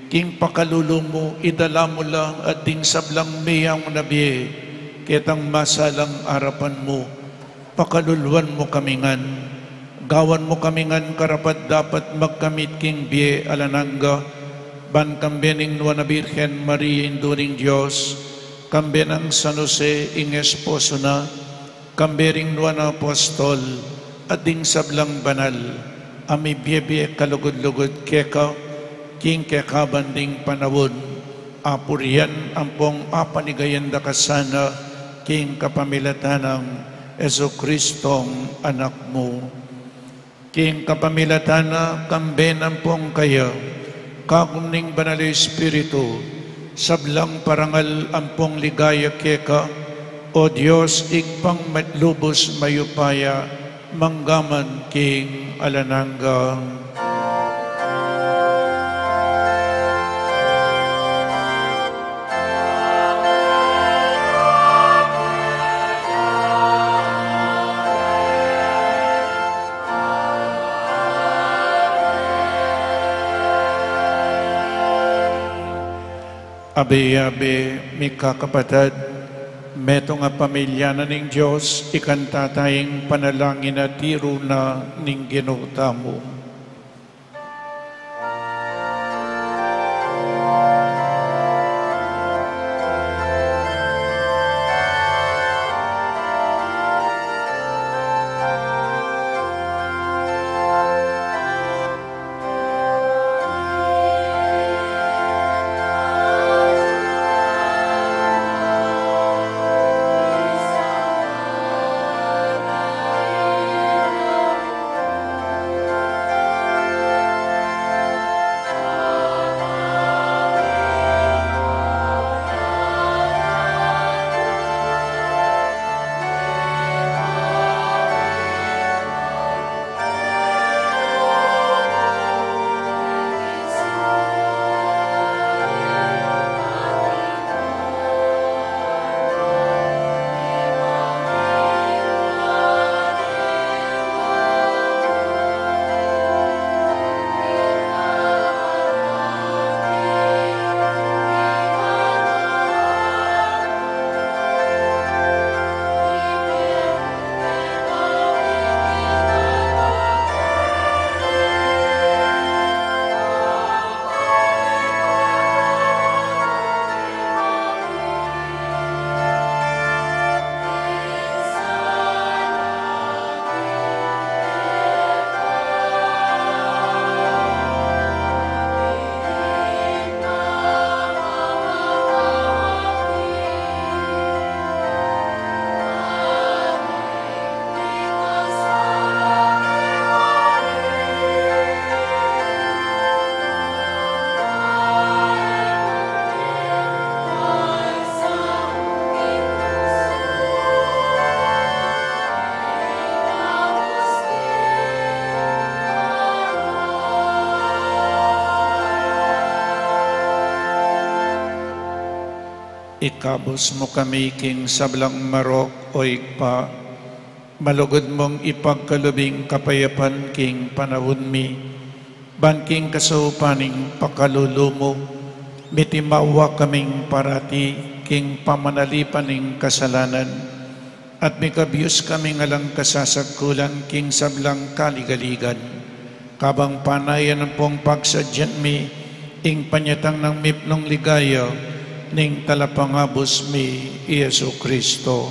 king pakalulu mu idala mu la at ding sablang miyang na bie ketang masalang arapan mu. Pakaluluan mu kami ngan, gawan mu kami ngan karapat-dapat magkamit king bie alang angga, ban kambe ning Nuan a Birhen Maria, Indu ning Dios, kambe nang San Jose ing esposo na, kambe ring nuan a apostol, at ding sablang banal a mibie-bie kalugud-lugud keka, king kekaban ding panaun, apurian ampong apanigayan da ka sana, king kapamilatan nang Jesucristong Anak mu. King kapamilatan na, kambe na ampong kaya, kagum ning Banal a Espiritu, sablang parangal ampong ligaya keka, O Dios, Ibpang lubus mayupaya, mangga man king alang angga. Abe-abe, mikakapatad, metung a pamilya na ning Dios, ikanta taya ing panalangin a tiru na ning Ginu tamu. Ikabus mu kami king sablang marok, o Ibpa, malugud mung ipagkalub ing kapayapan king panaun mi, ban king kasaupan ning pakalulu mu, mitimawa kaming parati king pamanalipan ning kasalanan, at mikabus kaming alang kasasagkulan king sablang kaligaligan, kabang panayan ampong pagsadyan mi ing panyatang nang mipnung ligaya ning Talapangabus mi, i Jesucristo.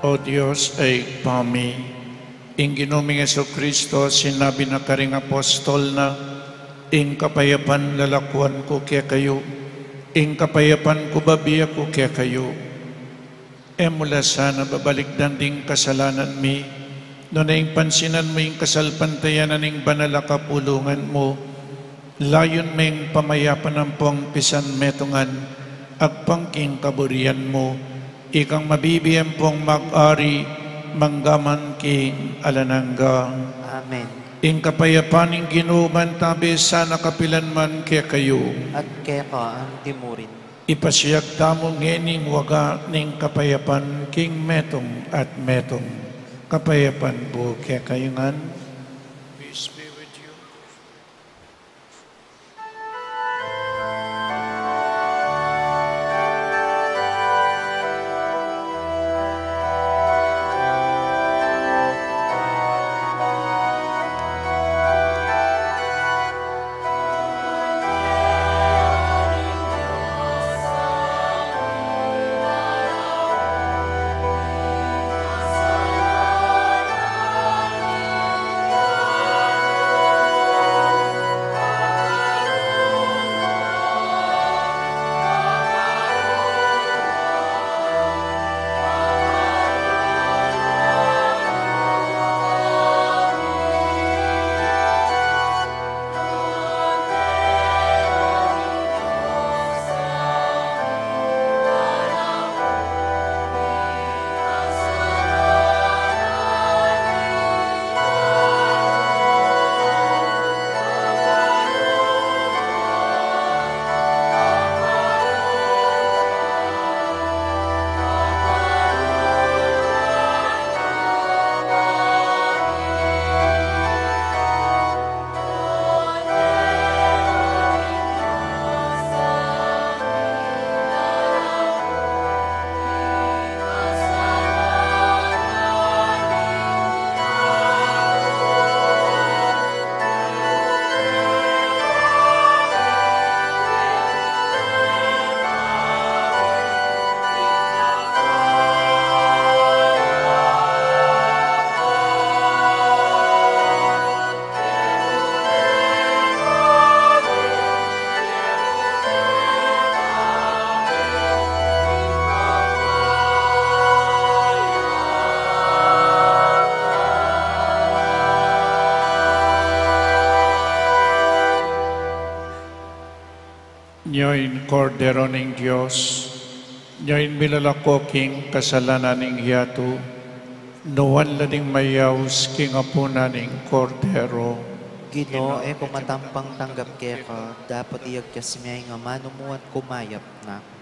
O Dios, a Ibpa mi, ing Ginu ming Jesucristo, sinabi na karing apostol na, "Ing kapayapan lalakuan ku kekayu, ing kapayapan ku babie ku kekayu." E mu la sana babalikdan ding kasalanan mi, nune ing pansinan mu ing kasalpantayanan ning banal a kapulungan mu, layun meng pamayapan ampong pisanmetungan, agpang king kaburian mu, ikang mabibie ampong mag-ari mangga man king alang angga. Amen. Ing kapayapan ning Ginu mantabi sana kapilan man kekayu. At keka anti mu rin. Ipasiag tamu ngeni ing waga ning kapayapan king metung at metung. Kapayapan pu kekayu ngan. Peace be with you. Nyo ing Kordero ning Dios, nyo ing milalako king kasalanan ning yatu. Nuan la ding mayaus king apunan ning Kordero. Ginu, e ku matampang tanggap keka, dapot iyagkas me ing amanu mu at kumayap na ku.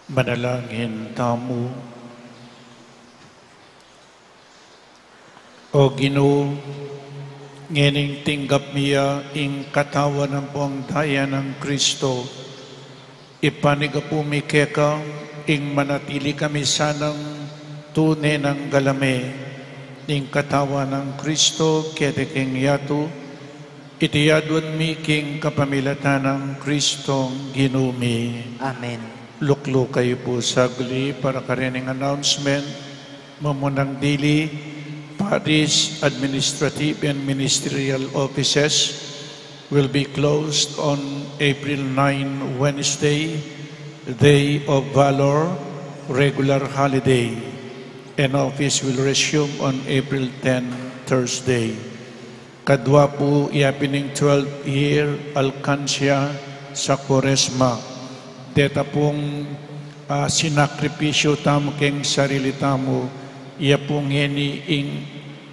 Manalangin tamu. O Ginu, ngening tinggap mi ya ing katawan ampong daya nang Kristo, ipanyawad mi keka ing manatili kami sanang tune nang galame ning katawan nang Kristo keti king yatu, iti adwan mi king kapamilatan nang Kristong Ginu mi. Amen. Lukluk kayu pu saglit para karening announcement. Mamunang dili, parish administrative and ministerial offices will be closed on April nine, Wednesday, Day of Valor, regular holiday, and office will resume on April ten, Thursday. Kadwa pu, iya pin ing twelve year alkansya sa Kuaresma. Deta pung, ah, sinakripisyu tamu keng sarili tamu, iya pu ngeni ing,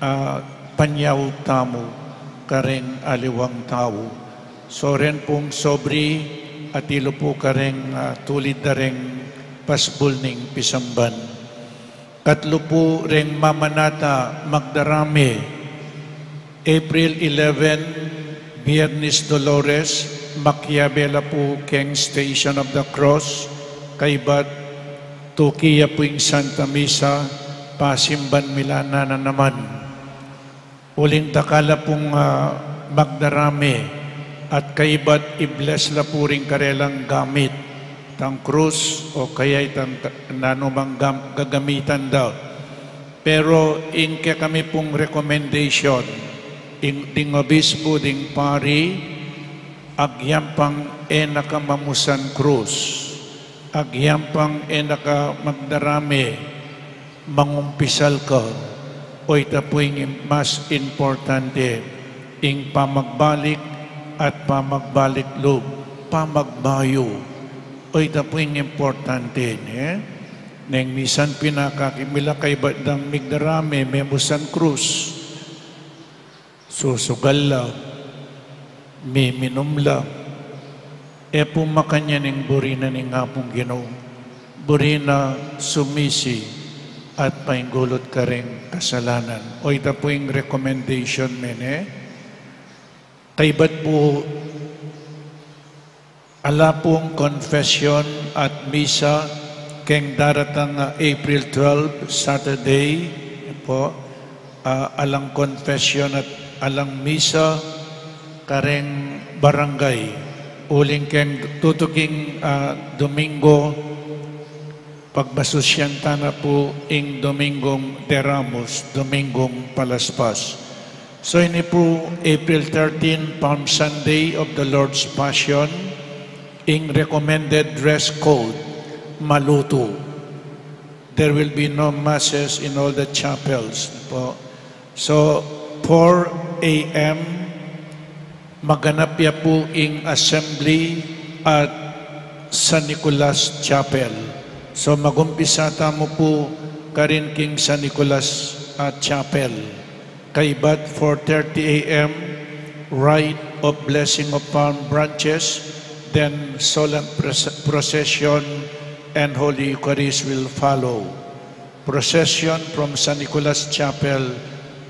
ah, panyawad tamu kareng aliwang tau. So ren pung sobre, atilu pu kareng, ah, tulid da reng pasbul ning pisamban. Katlu pu reng mamanata magdarame, April eleven, Biernes Dolores, makiabe la pu keng Station of the Cross, kaybat tuki ya pu ing Santa Misa, pasimban mi la na naman. Uling dakal la pung, ah, magdarame at kaybat i-bless la pu ring karelang gamit, itang krus o kaya itang ka-, nanumang gam-, gagamitan da. Pero ing kekami pung recommendation, ing, ding obispo, ding pari, agyang pang e na ka mamusan krus, agyang pang e na ka magdarame, mangumpisal ka, o ita pu ing mas importante, ing pamagbalik at pamagbalik lub, pamagbayu, o ita pu ing importante, ne? Neng misan pinakakimila kaybat dang migdarame, memusan krus. Susugal la, miminum la, e pu makanyan ing buri na ning Apung Ginu, buri na sumisi at paingulut kareng kasalanan. O ita pu ing recommendation mi, ne? Kaybat pu, ala pung confession at misa keng daratang, ah, April twelve, Saturday pu, ah, alang confession at alang misa kareng barangay. Uling keng tutuking, ah, Domingo, pagmasusyan ta na pu ing Domingong de Ramos, Domingong Palaspas. So ini pu April thirteen, Palm Sunday of the Lord's Passion, ing recommended dress code, malutu. There will be no masses in all the chapels pu. So, four A M, maganap ya pu ing assembly at San Nicolas Chapel. So, magumpisa tamu pu karin king San Nicolas, ah, Chapel. Kaybat four thirty A M, rite of blessing of palm branches, then solemn pres-, procession and Holy Eucharist will follow. Procession from San Nicolas Chapel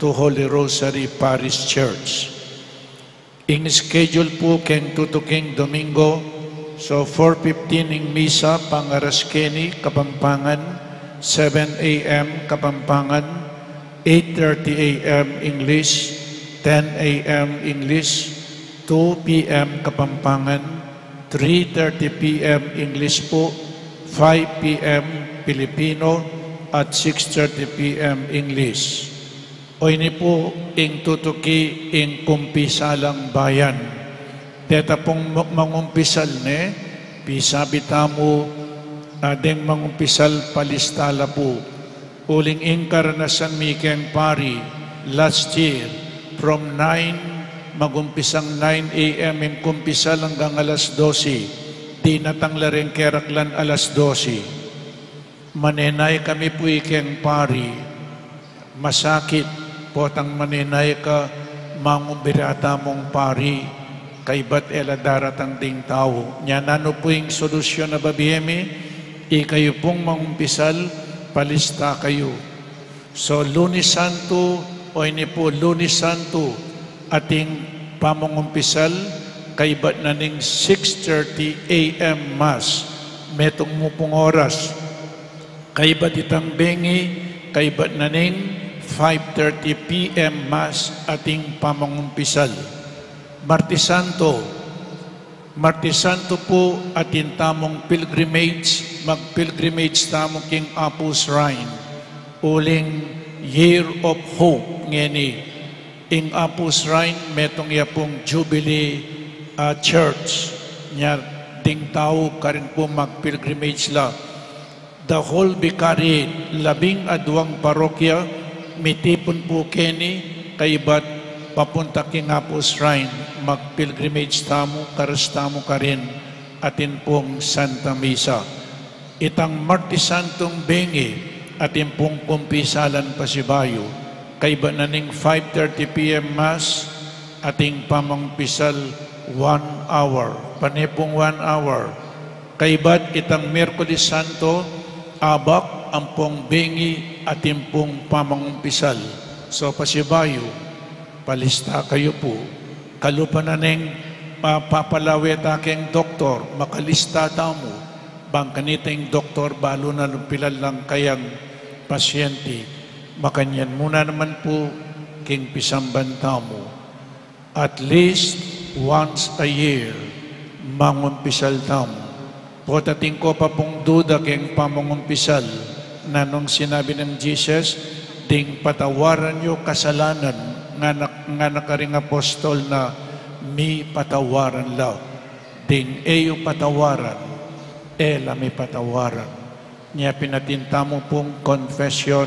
to Holy Rosary Parish Church. Ing schedule pu keng tutuking Domingo, so four fifteen ing misa pangaras keni Kapampangan, seven A M Kapampangan, eight thirty A M English, ten A M English, two P M Kapampangan, three thirty P M English pu, five P M Pilipino, at six thirty P M English. O ini pu ing tutuki ing kumpisalang bayan. Deta pung ma-, mangumpisal ne, pisabi tamu, ah, deng mangumpisal palista la pu. Uling ing karanasan mi keng pari, last year, from nine, magumpisang nine A M ing kumpisal anggang alas dose, dinatang la reng keraklan alas dose. Manenaya kami pu ikeng pari, masakit, potang manenaya ka, mangumbira tamung pari, kaybat e la daratang ding tau. Nya nanu pu ing solusyon a bibie mi, Ikayu pung mangumpisal, palista kayu. So, Lunes Santo, o ini pu Lunes Santo, ating pamangumpisal, kaybat na ning six thirty A M Mass, metung mu pung oras. Kaybat itang bengi, kaybat na ning five thirty P M Mass, ating pamangumpisal. Martes Santo, Martes Santo pu, atin tamung pilgrimage, mag-pilgrimage tamu king Apu Shrine. Uling Year of Hope ngeni. Ing Apu Shrine, metung ya pung Jubilee, ah, Church. Nya ding tau karin pu mag-pilgrimage la. The whole Vicariate, labing aduang parokya, mitipun pu keni, kaybat papunta king Apu Shrine, mag-pilgrimage tamu, karas tamu karin, atin pung Santa Misa. Itang Martes Santung bengi, atin pung kumpisalan pasibayu, kaybat na ning five thirty P M Mass, ating pamangumpisal one hour. Pane pung one hour. Kaybat itang Miyerkules Santo, abak ampong bengi atin pung pamangumpisal. So, pasibayu, palista kayu pu. Kalupa na ning, ah, papalawe ta keng doktor, makalista tamu. Bang kanita ing doktor, balu na lumpilan lang kayang pasyente. Makanyan mu na naman pu king pisamban tamu. At least once a year, mangumpisal tamu. Pota atin ko pa pung duda keng pamangumpisal, nanung sinabi nang Jesus, ding patawaran yu kasalanan, ngana, ngana karing apostol na mipatawaran la. Ding e yu patawaran, e la mipatawaran. Nya pin atin tamu pung confession,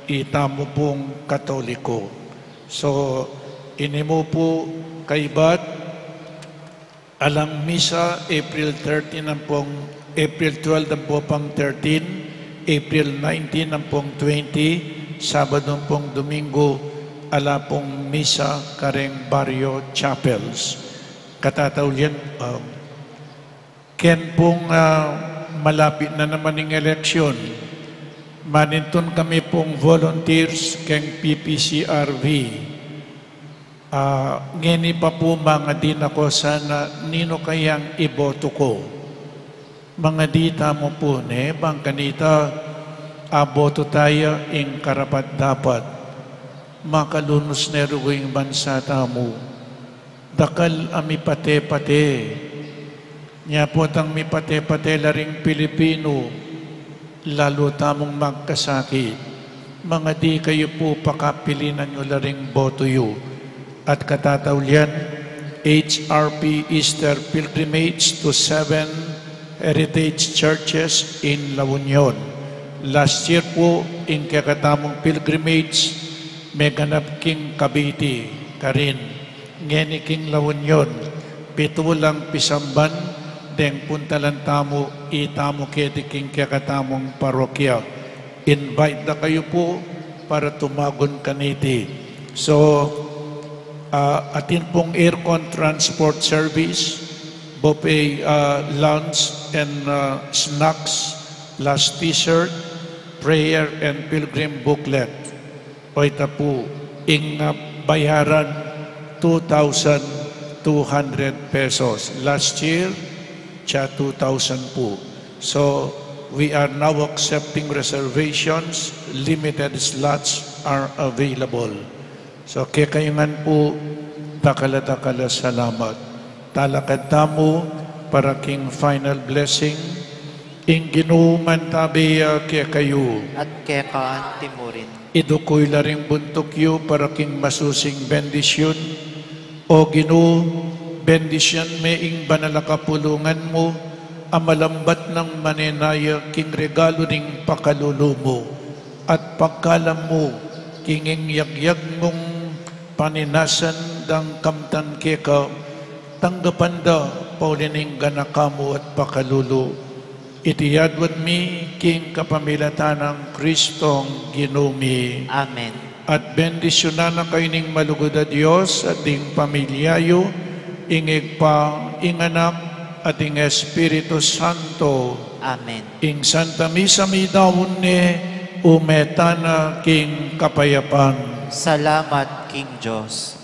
itamu pung Katoliko. So, ini mu pu kaybat, alang misa, April thirteen ampong, April twelve ampo pang thirteen, April nineteen ampong twenty, Sabadu ampong Domingo, ala pung misa kareng barrio chapels. Katataulian, um, Ken pung, ah, malapit na naman ing eleksyon, manintun kami pung volunteers keng P P C R V. Ah, ngeni pa pu mangadi na ko sana ninu kayang iboto ko. Mangadi tamu pu ne, bang kanita aboto taya ing karapat-dapat. Makalunus ne rugu ing bansa tamu. Dakal a mipate-pate. Nya potang mipate-pate la ring Pilipinu, lalu tamung magkasakit. Mangadi kayu pu, pakapilinan yu la ring boto yu. At katataulian, H R P Easter Pilgrimage to seven Heritage Churches in La Union. Last year pu, ing kekatamung pilgrimage, meganap king Cavite, karin. Ngeni king La Union, pitu lang pisamban, deng puntalan tamu, itamu keti king kekatamung parokya. Invite da kayu pu para tumagun kaniti. So, ah, atin pung aircon transport service, buffet, ah, lunch and, ah, snacks, last dessert, prayer and pilgrim booklet. Oy ta pu, ing, ah, bayaran two thousand two hundred pesos. Last year, cha two thousand pu. So, we are now accepting reservations. Limited slots are available. So, kekayu ngan pu, dakal a dakal a salamat. Talakad tamu para king final blessing. Ing Ginu mantabi ya kekayu. At keka anti mu rin. Iduku yu la ring buntuk yu para king masusing bendisyun. O Ginu, bendisyun me ing banal a kapulungan mu, a malambat nang manenaya king regalu ning pakalulu mu. At pagkalam mu, king ing yagyag mung paninasan dang kamtan keka, tanggapan da pauli ning ganaka mu at pakalulu. Iti yadwan mi king kapamilatan nang Kristong Ginu mi. Amen. At bendisyunan na kayu ning malugud a Dios at ding pamilya yu, ing Ibpa, ing Anak, at ing Espiritu Santo. Amen. Ing Santa Misa midaun ne, ume tana king kapayapan. Salamat king Dios.